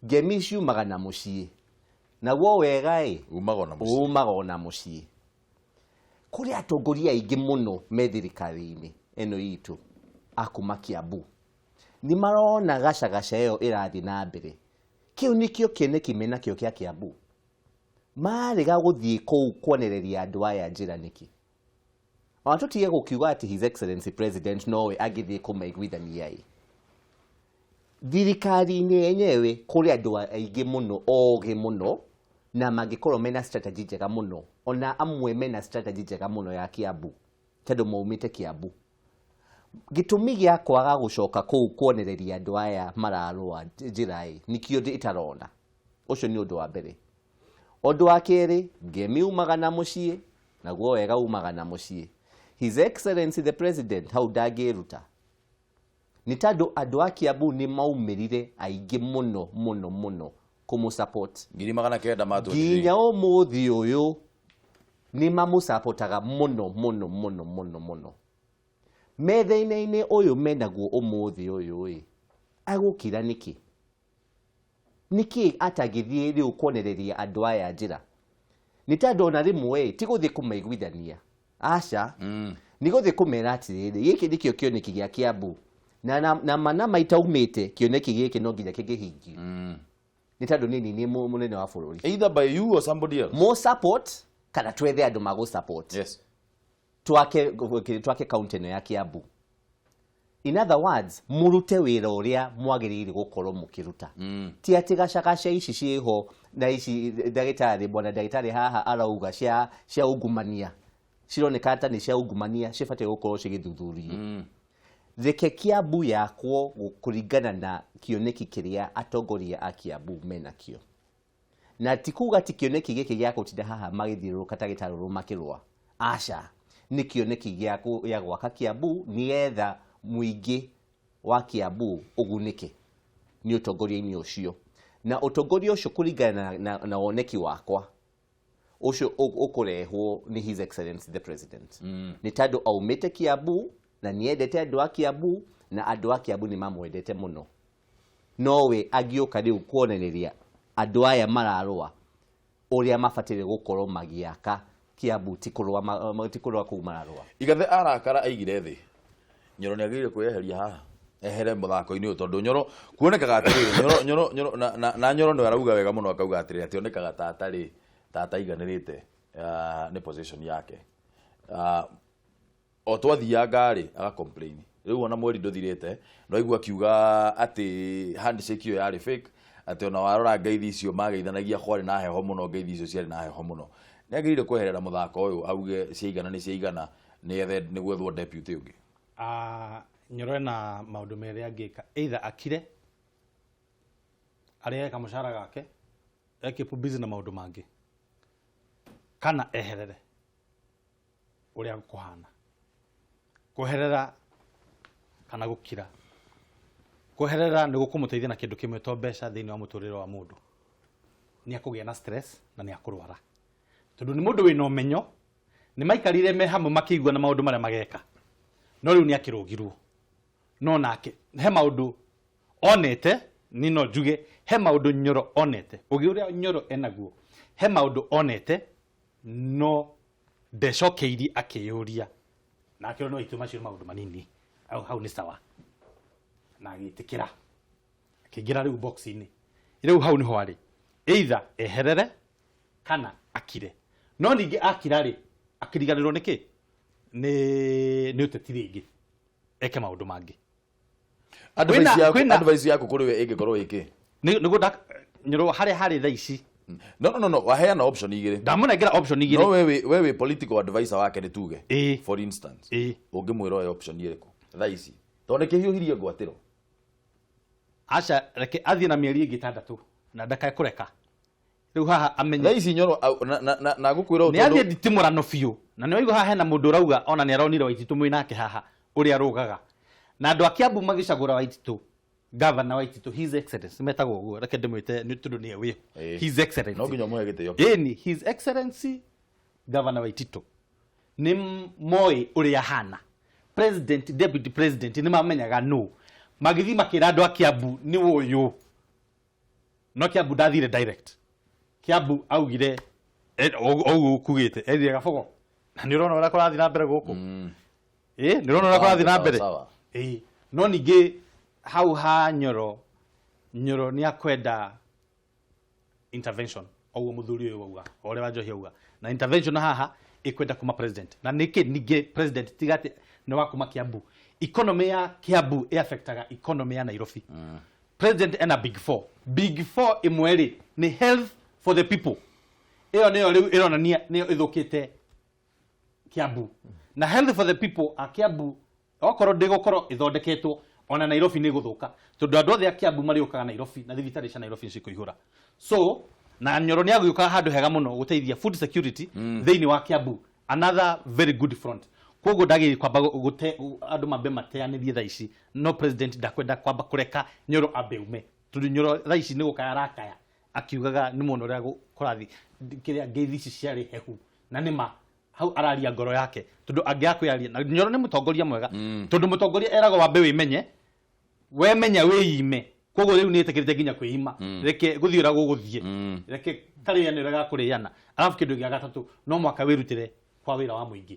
Ngemi ciumaga na mũciĩ, naguo wega ĩ umaga ona mũciĩ. Umaga ona mũciĩ. Kũrĩ atongoria aingĩ mũno me thirikari-inĩ ĩno itũ a kuma Kiambu, nĩ marona gacagaca ĩyo ĩrathiĩ na mbere. Kĩu nĩkĩo kĩoneki menakĩo kĩa Kiambu. Marega gũthiĩ kũu kuonereria andũ aya njĩra nĩkĩ? Ona tũtige gũkiuga atĩ His Excellency President nowe angĩthiĩ kũmaiguithania ĩ, thirikari-inĩ yenyewe kũrĩ andũ aingĩ mũno ogĩ mũno na mangĩkorwo mena strategy njega mũno. Ona amwe mena strategy njega mũno ya Kiambu tondũ maumĩte Kiambu. Gĩtũmi gĩa kwaga gũcoka kũu kuonereria andũ aya mararũa njĩra ĩ nĩkĩo ĩtarona. Ũcio nĩ ũndũ wa mbere. Ũndũ wa kerĩ, ngemi umaga na mũciĩ, naguo wega umaga na mũciĩ. His Excellency the President hau ndangĩruta, nĩ tondũ andũ a Kiambu nĩ maumĩrire aingĩ mũno mũno mũno kũmũ support. 900,000 ma 23. Nginya ũmũthĩ ũyũ nĩ mamũsapotaga mũno mũno mũno mũno mũno. Me thĩna-inĩ ũyũ menaguo ũmũthĩ ũyũ ĩ, agũkira nĩkĩ? Nĩkĩ atangĩthiĩ rĩu kuonereria andũ aya njĩra? Nĩ tondũ ona rĩmwe ĩ ti gũthiĩ kũmaiguithania, aca, nĩ gũthiĩ kũmera atĩrĩrĩ, gĩkĩ nĩkĩo kĩoneki gĩa Kiambu, na mana maitaumĩte kĩoneki gĩkĩ no nginya kĩngĩhingio, nĩ tondũ niĩ nĩ mũnene wa bũrũri. Either by you or somebody else. Mo support kana twethe andũ magũ support. Twake kaunti ĩno ya Kiambu. In other words, mũrute wĩra ũrĩa mwagĩrĩire gũkorwo mũkĩruta. Ti atĩ gacagaca ici ciĩho na ici ndagĩtarĩ, bwana ndagĩtarĩ haha arauga cia ungumania, cironeka ta nĩ cia ungumania, cibatiĩ gũkorwo cigĩthuthurio. Reke Kiambu yakwo kũringana na kĩoneki kĩrĩa atongoria a Kiambu menakĩo, na ti kuga ti kĩoneki gĩkĩ gĩa gũtinda haha magĩthiũrũrũka ta gĩtarũrũ makĩrũa, aca, nĩ kĩoneki gĩa gwaka Kiambu nĩgetha mũingĩ wa Kiambu ũgunĩke nĩ ũtongoria-inĩ ũcio, na ũtongoria ũcio kũringana na woneki wakwa ũcio ũkũrehwo nĩ His Excellency the President, nĩ tondũ aumĩte Kiambu na nĩendete andũ a Kiambu, na andũ a Kiambu nĩ mamwendete mũno. Nowe angĩũka rĩu kuonereria andũ aya mararũa ũrĩa mabataire gũkorwo magĩaka Kiambu, ti kũrũa kũu mararũa. Igathe arakara aigire thĩ, Nyoro nĩ agĩrĩire kwĩyeheria haha, ehere mũthako-inĩ ũyũ, tondũ Nyoro kuonekaga atĩrĩrĩ, Nyoro na Nyoro nĩwe arauga wega mũno, akauga atĩrĩrĩ atĩ onekaga ta atarĩ ta ataiganĩrĩte nĩ position yake. O twathianga rĩ aga complain rĩu ona mweri ndũthirĩte, no aigua akiuga atĩ handshake ĩyo yarĩ fake, atĩ ona warora ngeithi icio mageithanagia kwarĩ na heho mũno, ngeithi icio ciarĩ na heho mũno. Nĩ agĩrĩire kweherera mũthako ũyũ, auge ciaigana nĩ ciaigana, nĩethe nĩ gwethwo deputy ũngĩ. Nyoro ena maũndũ merĩ angĩka: either akire, arĩage kamũcara gake, ekeep busy na maũndũ mangĩ, kana eherere ũrĩa kũhana. Kweherera kana gũkira. Kweherera nĩ gũkũmũteithia na kĩndũ kĩmwe to mbeca thĩinĩ wa mũtũrĩre wa mũndũ. Nĩ akũgĩa na stress na nĩ akũrwara, tondũ nĩ mũndũ wĩna ũmenyo, nĩ maikarire me hamwe makĩigua na maũndũ marĩa mageka, no rĩu nĩ akĩrũgirwo. No nake he maũndũ onete, ni no njuge he maũndũ Nyoro onete, ũgĩ ũrĩa Nyoro enaguo, he maũndũ onete no ndecokeirie akĩyũria, na akĩona no itu macio nĩ maũndũ manini, hau hau nĩ sawa, na agĩtĩkĩra akĩingĩra rĩu box-inĩ. Rĩu hau nĩho arĩ, either eherere kana akire. No ningĩ akira rĩ, akĩriganĩrwo nĩkĩ nĩ ũteti rĩngĩ, eke maũndũ mangĩ. Advice yaku, advice yaku kũrĩ we ĩngĩkorwo ĩkĩ? Nĩguo Nyoro harĩa harĩ thaa ici. No, waheana option igĩrĩ. Ndamũnengera option igĩrĩ. No we wĩ political advisor wake, nĩ tuge. Ĩĩ. For instance, Ĩĩ. ũngĩmwĩra oe option ĩrĩkũ thaa ici, tondũ nĩ kĩhiũhirie ngwatĩro? Aca reke athiĩ na mĩeri ĩngĩ ĩtandatũ na ndakae kũreka. Rĩu haha amenye Thaa ici Nyoro na ngũkwĩra ũũ nĩ athiĩ nditimũrano biũ na nĩ waigua haha hena mũndũ ũrauga ona nĩ aronire Waititũ mwĩ nake haha ũrĩa arũgaga na andũ a Kiambu magĩcagũra Waititũ, Governor Waititũ, His Excellency metagwo ũguo, reke ndĩmwĩte nĩ tondũ nĩwe wĩho. His Excellency, No nginya ũmũhe gĩtĩo. Ĩni, His Excellency Governor Waititũ nĩ moĩ ũrĩa ahana. President, Deputy President nĩ mamenyaga nũ, magĩthiĩ makĩra andũ a Kiambu nĩ ũyũ. No Kiambu ndathire direct. Kiambu augire ũguo ũkugĩte, erire Gabogo na nĩ ũrona ũrĩa kũrathiĩ na mbere gũkũ. Nĩ ũrona ũrĩa kũrathiĩ na mbere. No ningĩ hau ha Nyoro, Nyoro nĩ akwenda intervention, oguo mũthuri ũyũ auga, o ũrĩa Wanjohi auga. Na intervention haha ĩkwenda kuma president. Na nĩkĩ ningĩ president tiga atĩ nĩ wa kuma Kiambu. Economy ya Kiambu ĩ affectaga economy ya Nairobi. President ena big four. Big four ĩmwe rĩ nĩ health for the people. Ĩyo nĩyo rĩu ĩronania nĩyo ĩthũkĩte Kiambu. Na health for the people a Kiambu okorwo ndĩgũkorwo ĩthondeketwo ona Nairobi nĩ gũthũka, tondũ andũ othe a Kiambu marĩũkaga Nairobi na thibitarĩ cia Nairobi nĩ cikũihũra. So na Nyoro nĩ agĩũka handũ hega mũno gũteithia food security thĩinĩ wa Kiambu, another very good front. Koguo ndagĩrĩire kwamba gũte andũ mambe mateanĩrie thaa ici, no president ndakwenda kwamba kũreka Nyoro ambe ume, tondũ Nyoro thaa ici nĩ gũkaya arakaya akiugaga nĩ mũno ũrĩa kũrathiĩ kĩrĩa ngeithi ici ciarĩ hehu, na nĩ ma hau araria ngoro yake, tondũ angĩaga kwĩyaria na Nyoro nĩ mũtongoria mwega, tondũ mũtongoria eragwo wambe wĩmenye, wemenya wĩime. Koguo rĩu nĩ etĩkĩrĩte nginya kwĩima, reke gũthiĩ ũrĩa gũgũthiĩ, reke karĩane ũrĩa gakũrĩana. Arabu kĩndũ gĩa gatatũ, no mwaka wĩrutĩre kwa wĩra wa mũingĩ.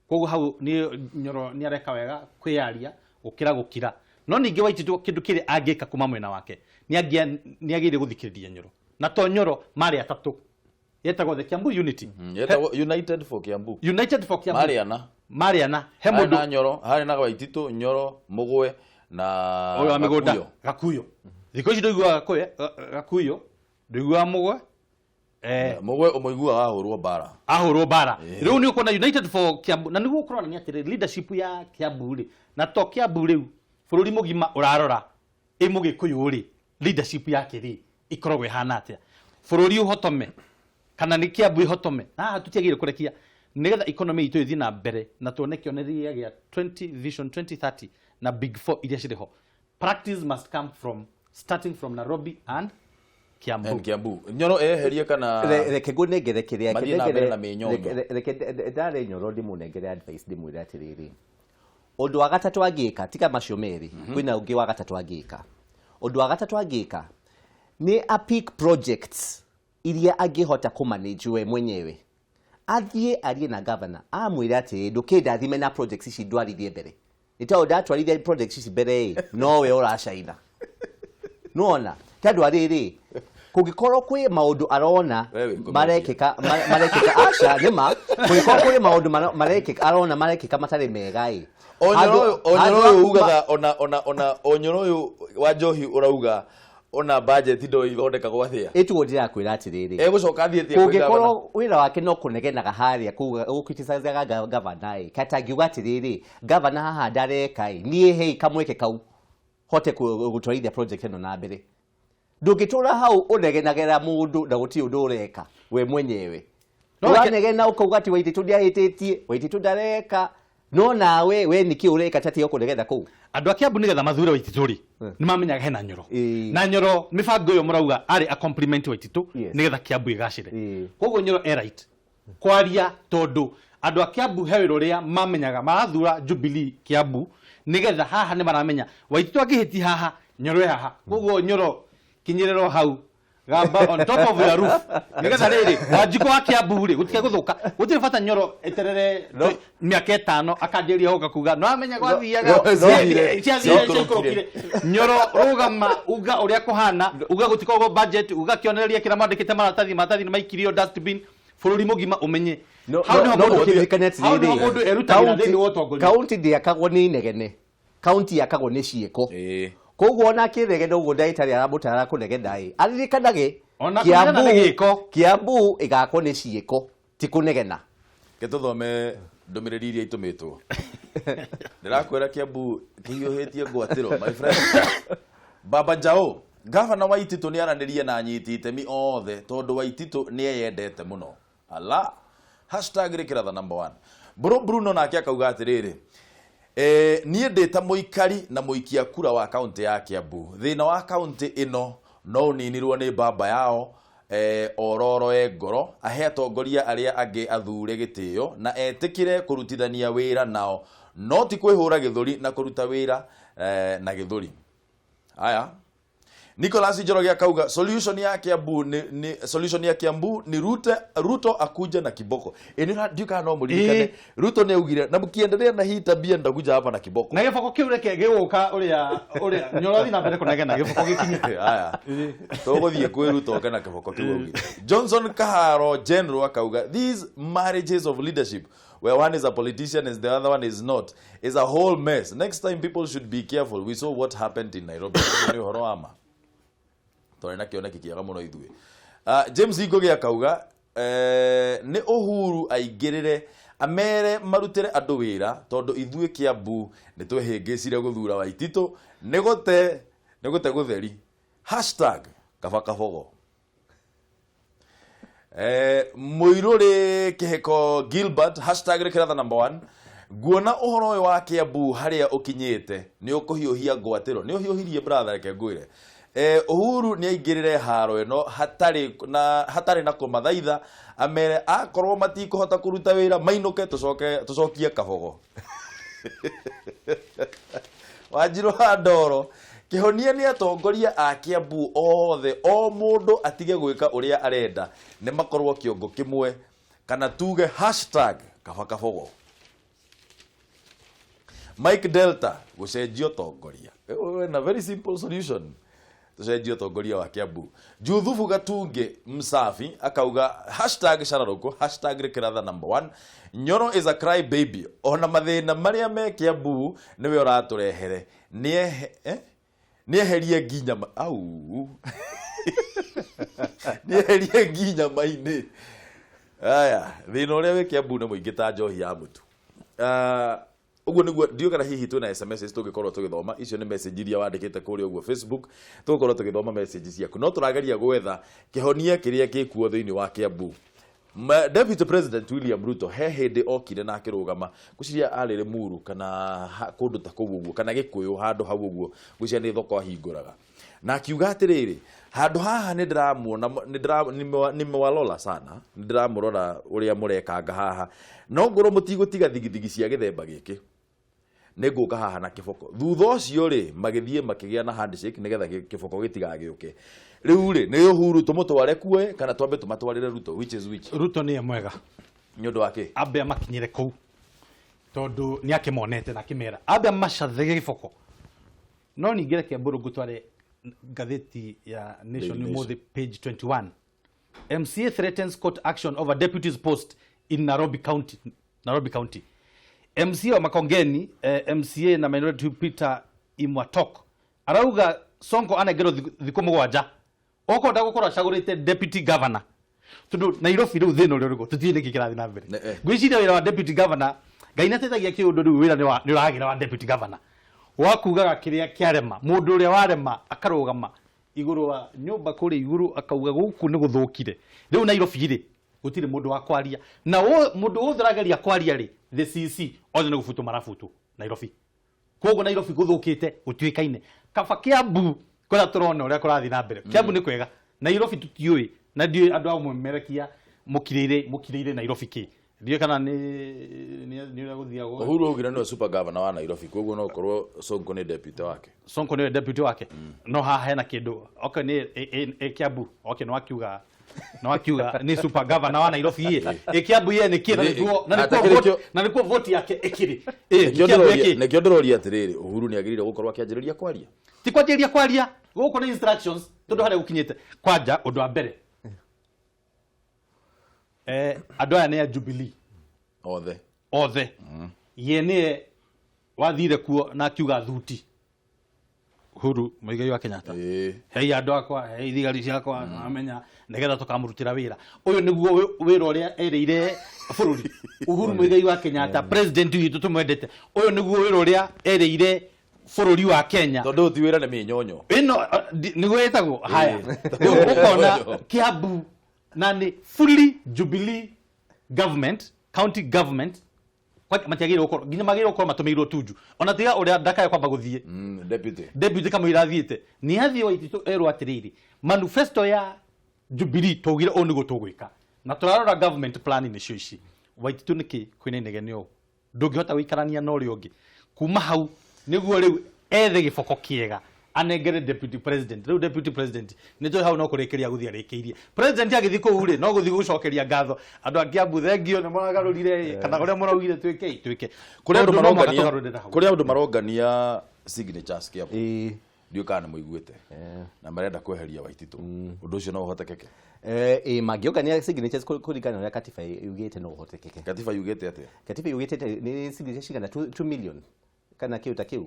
Koguo hau nĩ Nyoro nĩ areka wega kwĩyaria gũkĩra gũkira. No ningĩ Waititũ kĩndũ kĩrĩa angĩka kuma mwena wake nĩ agĩrĩire gũthikĩrĩria Nyoro, na to Nyoro marĩ atatũ, yetagwo the Kiambu Unity. Yetagwo United for Kiambu. United for Kiambu. Marĩ ana. Marĩ ana. He Harĩ mũndũ na Nyoro, harĩ na Waititũ, Nyoro, Mũgwe na ũyũ wa mĩgũnda. Gakuyo. Gakuyo. Thikũ ici ndũiguaga Gakuyo, ndũiguaga Mũgwe. Mũgwe ũmũiguaga ahũrwo mbara. Ahũrwo mbara. Rĩu nĩ ũkuona United for Kiambu, na nĩguo ũkũronania atĩrĩ leadership ya Kiambu rĩ, na to Kiambu rĩu, bũrũri mũgima ũrarora ĩ Mũgĩkũyũ rĩ, leadership yake rĩ ĩkoragwo ĩhana atĩa? Bũrũri ũhotome kana nĩ Kiambu ĩhotome? Na haha tũtiagĩrĩire kũrekia nĩgetha economy itũ ĩthiĩ na mbere na tuone kĩonereria gĩa 20 vision 2030 na big four iria cirĩ ho. Practice must come from starting from Nairobi and Kiambu. And Kiambu. Nyoro eherie kana Reke ngũnengere kĩrĩa, Mathiĩ na mbere na mĩnyonyo. Reke ndarĩ Nyoro ndĩmũnengere advice, ndĩmwĩre atĩrĩrĩ, ũndũ wa gatatũ angĩka, tiga macio merĩ, kwĩna ũngĩ wa gatatũ angĩka. Ũndũ wa gatatũ angĩka nĩ a pick projects iria angĩhota kũmanage we mwenyewe. Athiĩ arie na governor, amwĩre atĩrĩ, ndũkĩndathime na projects ici ndwarithie mbere. Nĩ tondũ ndatwarithia projects ici mbere ĩ, nowe ũracaina. Nĩwona? Tondũ arĩrĩ, kũngĩkorwo kwĩ maũndũ arona Wewe wĩ comedian. marekĩka, aca, nĩ ma, kũngĩkorwo kwĩ maũndũ marekĩka, arona marekĩka matarĩ mega ĩ. Onyoro Handũ ũyũ ha kuma ugaga ona Onyoro ũyũ wa Njohi ũrauga ona budget ndo ithondekagwo atĩa? Ĩtuo ndĩrakwĩra atĩrĩrĩ. Egũcoka athiĩ atĩa kwĩ Kũngĩkorwo governor? wĩra wake no kũnegenaga harĩa kũu gũcriticizaga governor ĩ, kata angiuga atĩrĩrĩ, governor haha ndareka ĩ, niĩ hei kamweke kau hote gũtwarithia project ĩno na mbere. Ndũngĩtũra hau ũnegenagĩra mũndũ na gũtirĩ ũndũ ũreka we mwenyewe. No reke Ũranegena ũkauga atĩ Waititũ ndĩahĩtĩtie, Waititũ ndareka, no nawe we nĩkĩ ũreka ta tiga kũnegena kũu? Andũ a Kiambu nĩgetha mathure Waititũ rĩ, nĩ mamenyaga hena Nyoro. Na Nyoro mĩbango ĩyo mũrauga arĩ a compliment Waititũ nĩgetha Kiambu ĩgacĩre. Koguo Nyoro e right kwaria, tondũ andũ a Kiambu he wĩra ũrĩa mamenyaga marathura Jubilee Kiambu nĩgetha haha nĩ maramenya Waititũ angĩhĩtia haha, Nyoro e haha. Koguo Nyoro kinyĩrĩra o hau, gamba on top of your roof nĩgetha rĩrĩ Wanjikũ wa Kiambu rĩ gũtige gũthũka. Gũtirĩ bata Nyoro eterere mĩaka ĩtano akanjĩrĩria gũka kuga no amenya gwathiaga Ciathire. ciathire ciaikũrũkire. Nyoro rũgama uga ũrĩa kũhana, uga gũtikoragwo budget, uga kĩonereria kĩrĩa mwandĩkĩte maratathi, maratathi nĩ maikirio dustbin, bũrũri mũgima ũmenye. No, Hau no, nĩho no mũndũ ũkĩririkane hau nĩho atĩrĩrĩ, mũndũ erutagĩra thĩinĩ wa ũtongoria. Kaunti ndĩakagwo nĩ inegene, kaunti yakagwo nĩ ciĩko. Koguo ona akĩnegena ũguo ndagĩtarĩ aramũtara kũnegena ĩ, aririkanage Ona kũnegena nĩ gĩko. Kiambu ĩgakwo nĩ ciĩko, ti kũnegena. Ke tũthome ndũmĩrĩri iria itũmĩtwo. Ndĩrakwĩra Kiambu kĩhiũhĩtie ngwatĩro, my friend. Baba Jao, gavana Waititu nĩ aranĩrie na anyiti itemi othe tondũ Waititu nĩ eyendete mũno. Ala hashtag rĩkĩra the number one. Bro Bruno nake akauga atĩrĩrĩ, niĩ ndĩ ta mũikari na mũikia kura wa kaunti ya Kiambu, thĩna wa kaunti ĩno no ũninirwo nĩ baba yao ororoe ngoro, ahe atongoria arĩa angĩ athure gĩtĩo na etĩkĩre kũrutithania wĩra nao, no ti kwĩhũra gĩthũri na kũruta wĩra na gĩthũri. Aya, Nicholas Njoroge akauga solution ya Kiambu ni solution ya Kiambu ni Ruto akuje na kiboko. Ĩni ndiũ kana no mũririkane Ruto nĩ augire na mkiendelea na hii tabia ndakuja hapa na kiboko. Na gĩboko kĩu reke gĩgũka ũrĩa ũrĩa nyorathi na mbere kũnegena gĩboko gĩkinye. Aya, tũgũthiĩ kwĩ Ruto oke na kĩboko kĩu augire. Johnson Kaharo General akauga these marriages of leadership where one is a politician and the other one is not is a whole mess. Next time people should be careful. We saw what happened in Nairobi. Nĩ ũhoro wa ma. Twarĩ na kĩoneki kĩega mũno ithuĩ. James Ngugi akauga nĩ Uhuru aingĩrĩre amere marutĩre andũ wĩra tondũ ithuĩ Kiambu nĩ twehĩngĩcire gũthura Waititu nĩ gũte gũtheri. Hashtag kaba kabogo. Mũirũrĩ Kĩhiko Gilbert hashtag rĩkĩra the number one. Nguona ũhoro ũyũ wa Kiambu harĩa ũkinyĩte nĩ ũkũhiũhia ngwatĩro. Nĩ ũhiũhirie brother, reke ngwĩre. Uhuru nĩ aingĩrĩre haro ĩno hatarĩ na kũmathaitha, amere akorwo matikũhota kũruta wĩra mainũke tũcokie kabogo. Wanjirũ wa Ndoro, kĩhonia nĩ atongoria a Kiambu othe, o mũndũ atige gwĩka ũrĩa arenda, nĩ makorwo kĩongo kĩmwe kana tuge hashtag kaba kabogo. Mike Delta gũcenjia ũtongoria. Na very simple solution. Tũcenjie ũtongoria wa Kiambu. Juthubu Gatunge Msafi akauga hashtag shararũkũ hashtag rĩkĩra the number one. Nyoro is a cry baby. Ona mathĩna marĩa me Kiambu nĩwe ũratũrehere. Nĩeherie nginya au. Nĩeherie nginya mainĩ. Aya, thĩna ũrĩa wĩ Kiambu nĩ mũingĩ ta njohi ya mũtu. Ũguo nĩguo ndiũĩ kana hihi twĩna SMS tũngĩkorwo tũgĩthoma. Icio nĩ message iria wandĩkĩte kũrĩa ũguo Facebook, tũgũkorwo tũgĩthoma message ciaku, no tũrageria gwetha kĩhonia kĩrĩa gĩkuo thĩinĩ wa Kiambu. Deputy President William Ruto he hĩndĩ okire na akĩrũgama ngwĩciria arĩ Limuru kana kũndũ ta kũu ũguo kana Gĩkũyũ handũ hau ũguo, ngwĩciria nĩ thoko ahingũraga, na akiuga atĩrĩrĩ, handũ haha nĩ ndĩramuona, nĩ sana, nĩ ndĩramũrora ũrĩa mũrekanga haha, no ngorwo mũtigũtiga thigithigi cia gĩthemba gĩkĩ nĩ ngũka haha na kĩboko. Thutha ũcio rĩ magĩthiĩ makĩgĩa na handshake nĩgetha kĩboko gĩtigagĩũke. Rĩu rĩ nĩ Uhuru tũmũtware kuo kana twambe tũmatwarĩre Ruto, which is which? Ruto nĩye mwega. Nĩ ũndũ wa kĩ? Ambe amakinyĩre kũu tondũ nĩ akĩmonete na akĩmera ambe amacathege gĩboko. No ningĩ reke Mbũrũ ngũtware ngathĩti ya Nation ũmũthĩ page 21. MCA threatens court action over deputy's post in Nairobi County. Nairobi County. MCA wa Makongeni, MCA na Minority Peter Imwatok arauga Sonko anengerwo thikũ mũgwanja okorwo ndagũkorwo acagũrĩte deputy governor tondu Nairobi rĩu thĩna ũrĩa ũrĩkuo tũtiũĩ nĩkĩ kĩrathiĩ na mbere. Ngwĩciria wĩra wa deputy governor Ngai nĩateithagia kĩũndũ rĩu wĩra nĩ ũragĩra wa deputy governor wa kugaga kĩrĩa kĩarema, mũndũ ũrĩa warema akarũgama igũrũ wa nyũmba kũrĩa igũrũ akauga gũkũ nĩ gũthũkire. Rĩu Nairobi rĩ gũtirĩ mũndũ wa kwaria, na mũndũ wothe ũrageria kwaria rĩ the CC othe nĩ gũbutwo marabutwo Nairobi. Koguo Nairobi gũthũkĩte gũtuĩkaine. Kaba Kiambu kũrĩa tũrona ũrĩa kũrathiĩ na mbere. Kiambu nĩ kwega, Nairobi tũtiũĩ, na ndiũĩ andũ amwe merekia mũkirĩire Nairobi kĩ. Ndiũĩ kana nĩ ũrĩa gũthiagwo. Uhuru augire nĩwe super governor wa Nairobi, koguo no ũkorwo Sonko nĩ deputy wake. Sonko nĩwe deputy wake. No haha hena kĩndũ okay nĩ Kiambu, okay no akiuga no akiuga nĩ super governor wa Nairobi ĩ. Ĩ Kiambu ye nĩ kĩ na nĩkuo vote yake ĩkĩrĩ. Nĩkĩo ndĩroria atĩrĩrĩ, Uhuru nĩ agĩrĩire gũkorwo akĩanjĩrĩria kwaria. Ti kwanjĩrĩria kwaria, gũkũ nĩ instructions tondũ harĩa gũkinyĩte. Kwanja ũndũ wa mbere, andũ aya nĩ a Jubilee othe. Ye nĩye wathire kuo na akiuga thuti Uhuru Muigai wa Kenyatta, hei andũ akwa, hei thigari ciakwa, amenya nĩgetha tũkamũrutĩra wĩra. Ũyũ nĩguo wĩra ũrĩa erĩire bũrũri. Uhuru Muigai wa Kenyatta, president witũ tũmwendete, ũyũ nĩguo wĩra ũrĩa erĩire bũrũri wa Kenya. Tondũ ti wĩra nĩ mĩnyonyo. Ĩno nĩguo ĩtagwo haya. Ũkona Kiambu na nĩ fully Jubilee government, county government, matiagĩrĩirwo gũkorwo nginya magĩrĩirwo gũkorwo matũmĩirwo Tuju. Ona tiga ũrĩa ndakae kwamba gũthiĩ. Deputy kamũira athiĩte. Nĩ athiĩ Waititu erwo atĩrĩrĩ, manifesto ya Jubilee twaugire ũũ nĩguo tũgwĩka. Na tũrarora government plan nĩcio ici. Waititu nĩkĩ kwĩna inegene ũũ? Ndũngĩhota gũikarania na ũrĩa ũngĩ. Kuma hau nĩguo rĩu ethe gĩboko kĩega anengere deputy president. Rĩu deputy president nĩ njũĩ hau no kũrĩkĩria gũthiĩ arĩkĩirie. President agĩthiĩ kũu rĩ no gũthiĩ gũcokeria ngatho andũ a Kiambu thengio nĩ mũragarũrire kana ũrĩa mũraugire twĩke twĩke. Kũrĩ andũ marongania kũrĩ andũ marongania signatures Kiambu. Ndiũĩ kana nĩ mũiguĩte. Na marenda kweheria Waititu. Ũndũ ũcio no ũhotekeke? Mangĩongania signatures kũringana na ũrĩa katiba yugĩte no ũhotekeke. Katiba yugĩte atĩa? Katiba yugĩte nĩ signatures cigana 2 million kana kĩu ta kĩu.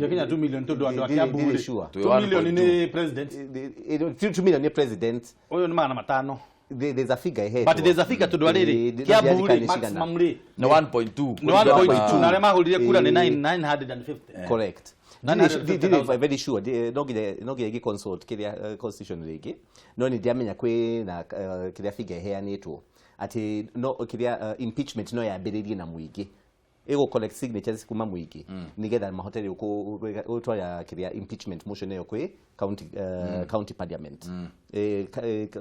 Kinya 2 million tondũ andũ a Kiambu rĩ 2 million nĩ president. 2 million nĩ president. Ũyũ nĩ 500. There's a figure here. But there's a figure tondũ rĩrĩ Kiambu rĩ maximum rĩ nĩ 1.2. Nĩ 1.2 na arĩa mahũrire kura nĩ 950. Correct. Ndirĩ very sure no nginya ĩngĩ consult kĩrĩa constitution rĩngĩ no nĩ ndiamenya kwĩ na kĩrĩa figure ĩheanĩtwo atĩ no kĩrĩa impeachment no yambĩrĩrie na mũingĩ ĩgũ collect signatures kuma mũingĩ nĩgetha mahote rĩu gũtwara kĩrĩa impeachment motion ĩyo kwĩ county county parliament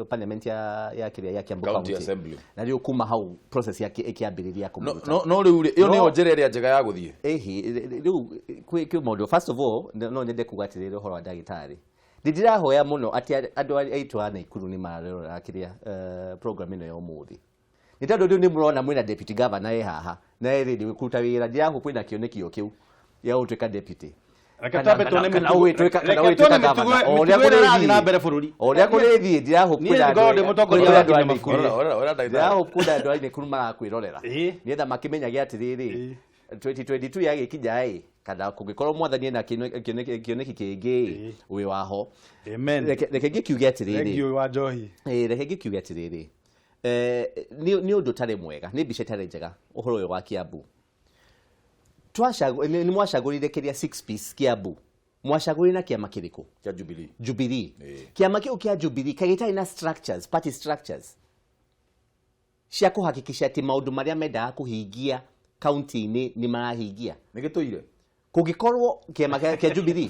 parliament ya kĩrĩa ya Kiambu county assembly na rĩu kuma hau process ya ĩkĩambĩrĩria kũmũruta. No rĩu rĩ ĩyo nĩyo njĩra ĩrĩa njega ya gũthiĩ. Rĩu kwĩ maũndũ first of all no nyende kuga atĩrĩrĩ ũhoro wa ndagĩtarĩ ndĩrahoya mũno atĩ andũ aitũ a Naikuru nĩ mararora kĩrĩa program ĩno ya ũmũthĩ. Nĩ tondũ rĩu nĩ mũrona mwĩna deputy governor e haha na e ready kũruta wĩra ndĩrahope kwĩna kĩoneki o kĩu gĩa gũtuĩka deputy. Reke twambe tuone mĩtugo ĩrĩa ĩrathiĩ na mbere bũrũri. O ũrĩa kũrĩthiĩ ndĩrahope kwĩna andũ a Naikuru marakwĩrorera nĩgetha makĩmenyage atĩrĩrĩ 2022 yagĩkinya ĩ kana kũngĩkorwo mwathani ena kĩoneki kĩngĩ wĩ waho. Amen. Reke ngĩkiuge atĩrĩrĩ. Thank you wa njohi. Reke ngĩkiuge atĩrĩrĩ. Nĩ ũndũ ũtarĩ mwega nĩ mbica ĩtarĩ njega ũhoro ũyũ wa Kiambu. Nĩ mwacagũrire kĩrĩa 6 piece Kiambu. Mwacagũrire na kĩama kĩrĩkũ? Kĩa Jubilee. Jubilee. Kĩama kĩu kĩa Jubilee kagĩtarĩ na structures, party structures cia kũhakikisha atĩ maũndũ marĩa mendaga kũhingia kaunti-inĩ nĩ marahingia. Nĩ gĩtũire? Kũngĩkorwo kĩama kĩa Jubilee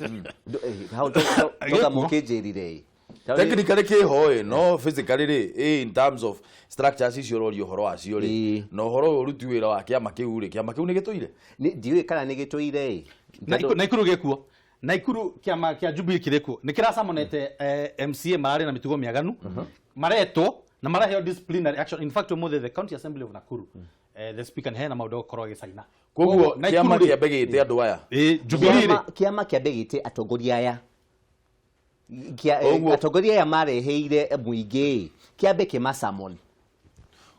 hau toka mũkĩnjĩrire. Technically kĩho no physically rĩ in terms of structures icio ũroria ũhoro wacio rĩ na ũhoro ũyũ ũruti wĩra wa kĩama kĩu rĩ kĩama kĩu nĩ gĩtũire? Ndiũĩ kana nĩ gĩtũire ĩ. Naikuru gĩkuo. Naikuru kĩama kĩa Jubilee kĩrĩkuo. Nĩ kĩracamonete MCA mararĩ na mĩtugo mĩaganu maretwo na maraheo disciplinary action. In fact ũmũthĩ the County Assembly of Nakuru the speaker nĩ hena maũndũ gũkorwo agĩcaina. Koguo kĩama kĩambe gĩte andũ aya. Jubilee rĩ kĩama kĩambe gĩte atongoria aya. Atongoria aya mareheire mũingĩ kĩambe kĩmacamon.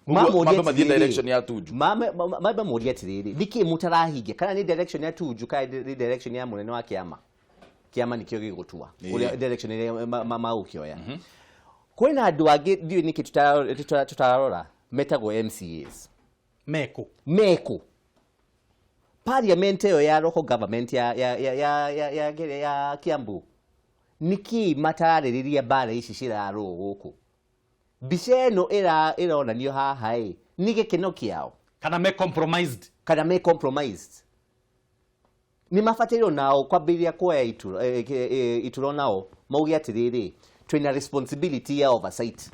Mambe mathiĩ direction ya Tuju. Mambe morie atĩrĩrĩ nĩkĩ mũtarahingia kana nĩ direction ya Tuju kana nĩ direction ya mũnene wa kĩama. Kĩama nĩkĩo gĩgũtua ũrĩa direction ĩrĩa magũkĩoya. Kwĩna andũ angĩ ndiũĩ nĩkĩ tũtararora metagwo MCAs. Meko. Parliament ĩyo ya local government ya Kiambu nĩkĩ matararĩrĩria mbara ici cirarũo gũkũ? Mbica ĩno ĩronanio haha ĩ nĩ gĩkeno kĩao kana me compromised. Kana me compromised. Nĩ mabatairwo nao kwambĩrĩria kuoya ituro nao mauge atĩrĩrĩ twĩna responsibility ya oversight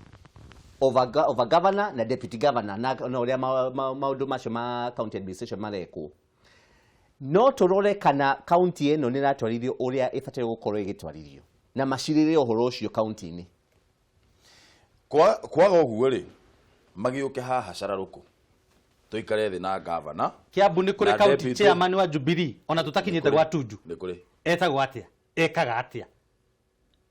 over governor na deputy governor na ũrĩa maũndũ macio ma county administration marekwo. No tũrore kana county ĩno nĩ ĩratwarithio ũrĩa ĩbataire gũkorwo ĩgĩtwarithio na macirĩre ũhoro ũcio county-inĩ. Kwaga ũguo rĩ magĩũke haha cararũkũ tũikare thĩ na governor. Kiambu nĩ kũrĩ county chairman wa Jubilee ona tũtakinyĩte gwa Tuju. Nĩ kũrĩ. Etagwo atĩa? Ekaga atĩa?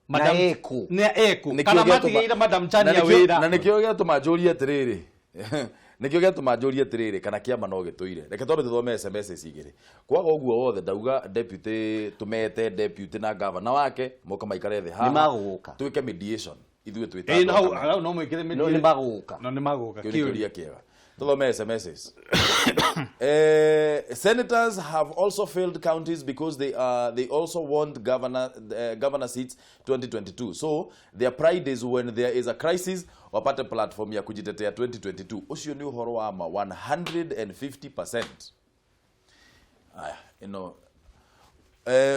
Madam nĩ eku kana matigĩire Madam Chania wĩra. Na nĩkĩo gĩatũma njũrie atĩrĩrĩ. Nĩkĩo gĩatũma njũrie atĩrĩrĩ kana kĩama no gĩtũire. Reke twambe tũthome SMS igĩrĩ. Kwaga ũguo wothe ndauga deputy tumete deputy na governor wake moka maikare thĩ haha. Nĩ magũka. Twĩke mediation. Ithuĩ twĩta. Hau no mwĩkĩre mediation. No nĩ magũka. No nĩ magũka. Kĩũria kĩega. Tuthome SMSs. Senators have also failed counties because they also want governor seats 2022. So their pride is when there is a crisis wapate platform ya kujitetea 2022. Ucio ni uhoro wa ma 150%. Aya,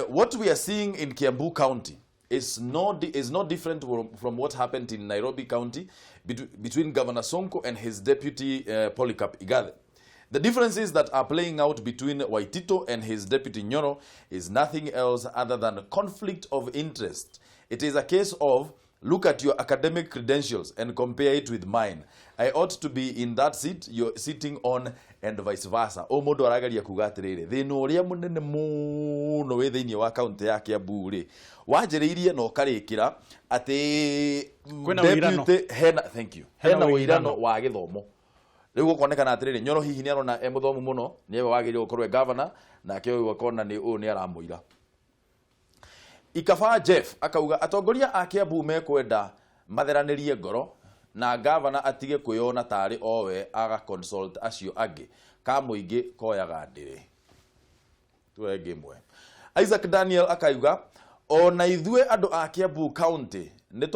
what we are seeing in Kiambu County is not different from what happened in Nairobi County between Governor Sonko and his deputy, Polycarp Igathe. The differences that are playing out between Waititu and his deputy Nyoro is nothing else other than conflict of interest. It is a case of look at your academic credentials and compare it with mine. I ought to be in that seat you're sitting on and vice versa. O mũndũ arageria kuga atĩrĩrĩ, thĩna ũrĩa mũnene mũno wĩ thĩinĩ wa kaunti ya Kiambu rĩ, wanjĩrĩirie na ũkarĩkĩra atĩ Kwĩna ũirano. Deputy hena, thank you, Hena hena ũirano. ũirano wa gĩthomo. Rĩu gũkonekana atĩrĩrĩ, Nyoro hihi nĩ arona e mũthomu mũno, nĩwe wagĩrĩirwo gũkorwo e governor, nake ũyũ akona nĩ ũyũ nĩ aramũira. Ikaba Jeff akauga atongoria a Kiambu mekwenda matheranĩrie ngoro na gavana atige kwĩyona tarĩ owe, aga consult acio angĩ ka mũingĩ koyaga ndĩrĩ. Tuoe ĩngĩ ĩmwe. Isaac Daniel akauga ona ithuĩ andũ a Kiambu County nĩ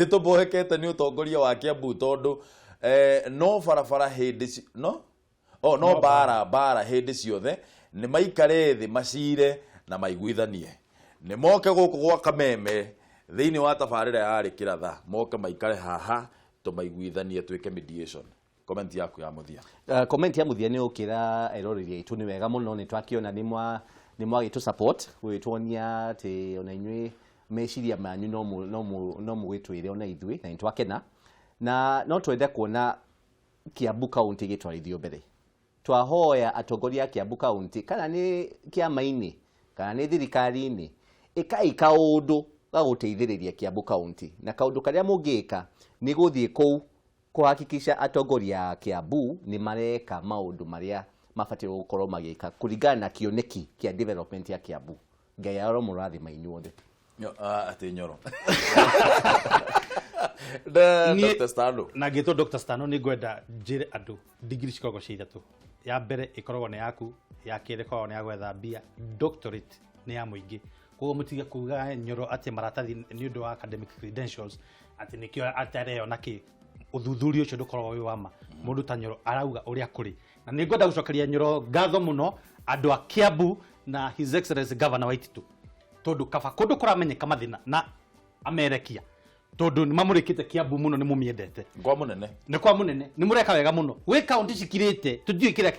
tũboekete nĩ ũtongoria wa Kiambu tondũ no barabara hĩndĩ no oh, no bara bara hĩndĩ ciothe. Nĩ maikare thĩ, macire na maiguithanie, nĩ moke gũkũ gwa Kameme thĩinĩ wa tabarĩra ya Rĩkĩratha, moke maikare haha tũmaiguithanie, twĩke mediation. Comment yaku ya mũthia? Comment ya mũthia nĩ ũkĩra eroreri aitũ nĩ wega mũno nĩ twakĩona nĩ mwagĩtũ support gũgĩtuonia atĩ ona inyuĩ meciria manyu no mũgĩtwĩre ona ithuĩ, na nĩ twakena na no twende kuona Kiambu County gĩtwarithio mbere. Twahoya atongoria a Kiambu County, kana nĩ kĩama-inĩ kana nĩ thirikari-inĩ, ĩkai kaũndũ ga gũteithĩrĩria Kiambu County, na kaũndũ karĩa mũngĩka nĩ gũthiĩ kũu kũhakikisha atongoria a Kiambu nĩ mareka maũndũ marĩa mabatiĩ gũkorwo magĩka kũringana na kĩoneki kĩa development ya Kiambu. Ngai aromũrathima inyuothe. Atĩ Nyoro. Dr. Stano. Na ngĩtwo Dr. Stano, nĩ ngwenda njĩre andũ ndigiri cikoragwo cia ithatũ. Ya mbere ĩkoragwo nĩ yaku, ya kerĩ ĩkoragwo nĩ ya gwetha mbia, doctorate nĩ ya mũingĩ. Koguo mũtige kuga Nyoro atĩ maratathi nĩ ũndũ wa academic credentials atĩ nĩkĩo atareyona kĩ. Ũthuthuria ũcio ndũkoragwo wĩ wa ma. Mũndũ ta Nyoro arauga ũrĩa kũrĩ, na nĩ ngwenda gũcokeria Nyoro ngatho mũno, andũ a Kiambu na His Excellency Governor Waititu, tondũ kaba kũndũ kũramenyeka mathĩna na amerekia, tondũ nĩ mamũrĩkĩte Kiambu mũno, nĩ mũmĩendete. Kwa mũnene. Nĩ kwa mũnene, nĩ mũreka wega mũno. Gwĩ kaunti cikirĩte, tũtiũĩ kĩrĩa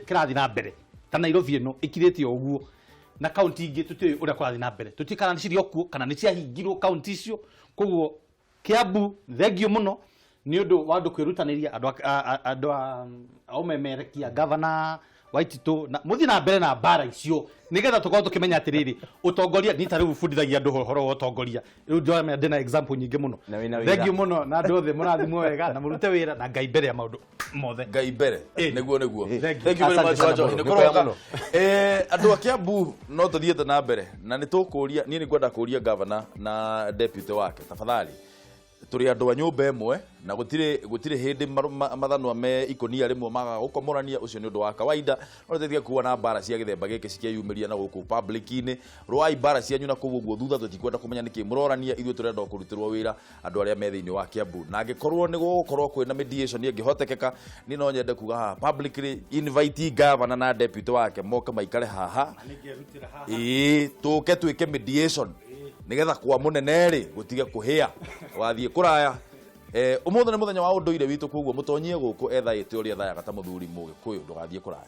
kĩrathiĩ na mbere, ta Nairobi ĩno ĩkirĩte o ũguo, na kaunti ingĩ tũtiũĩ ũrĩa kũrathiĩ na mbere, tũtiũĩ kana nĩ cirĩ o kuo kana nĩ ciahingirwo kaunti icio. Koguo Kiambu, thengiũ mũno nĩ ũndũ wa andũ kwĩrutanĩria, andũ a ũmemerekia, Gavana Waititu, na mũthiĩ na mbere na mbara icio nĩgetha tũkorwo tũkĩmenya atĩrĩrĩ, ũtongoria ni ta rĩu bundithagia andũ ũhoro wa ũtongoria. Rĩu ndĩramenya ndĩna example nyingĩ mũno. Na wĩna wĩra. Thengiũ mũno, na andũ othe mũrathimwo wega na mũrute wĩra na Ngai mbere ya maũndũ mothe. Ngai mbere. Nĩguo. Thank you. Thank you very Asante much. sana Wanjohi. mũno. Nĩ kũroka. Nĩ mũno. Andũ a Kiambu, no tũthiĩte na mbere na nĩ tũkũria, niĩ nĩ ngwenda kũria governor na deputy wake, tafadhali, tũrĩ andũ a nyũmba ĩmwe na gũtirĩ hĩndĩ mathanwa me ikũnia rĩmwe magaga gũkomorania. Ũcio nĩ ũndũ wa kawaida, no tũtige kuona mbara cia gĩthemba gĩkĩ cikĩyumĩria na gũkũ public-inĩ. Rũai mbara cianyu na kũu ũguo thutha, tũtikwenda kũmenya nĩkĩ mũrorania. Ithuĩ tũrenda o kũrutĩrwo wĩra andũ arĩa me thĩinĩ wa Kiambu, na angĩkorwo nĩ gũgũkorwo kwĩna mediation ĩngĩhotekeka, niĩ no nyende kuga haha publicly, invite governor na deputy wake moke maikare haha, ĩĩ, tũke twĩke mediation nigetha kwa mũnene rĩ gũtige kũhĩa wathiĩ kũraya. Ũmũthĩ nĩ mũthenya wa ũndũire witũ, koguo mũtonyie gũkũ ethaĩte ũrĩa thayaga ta mũthuri mũgĩkũyũ. Ndũgathiĩ kũraya.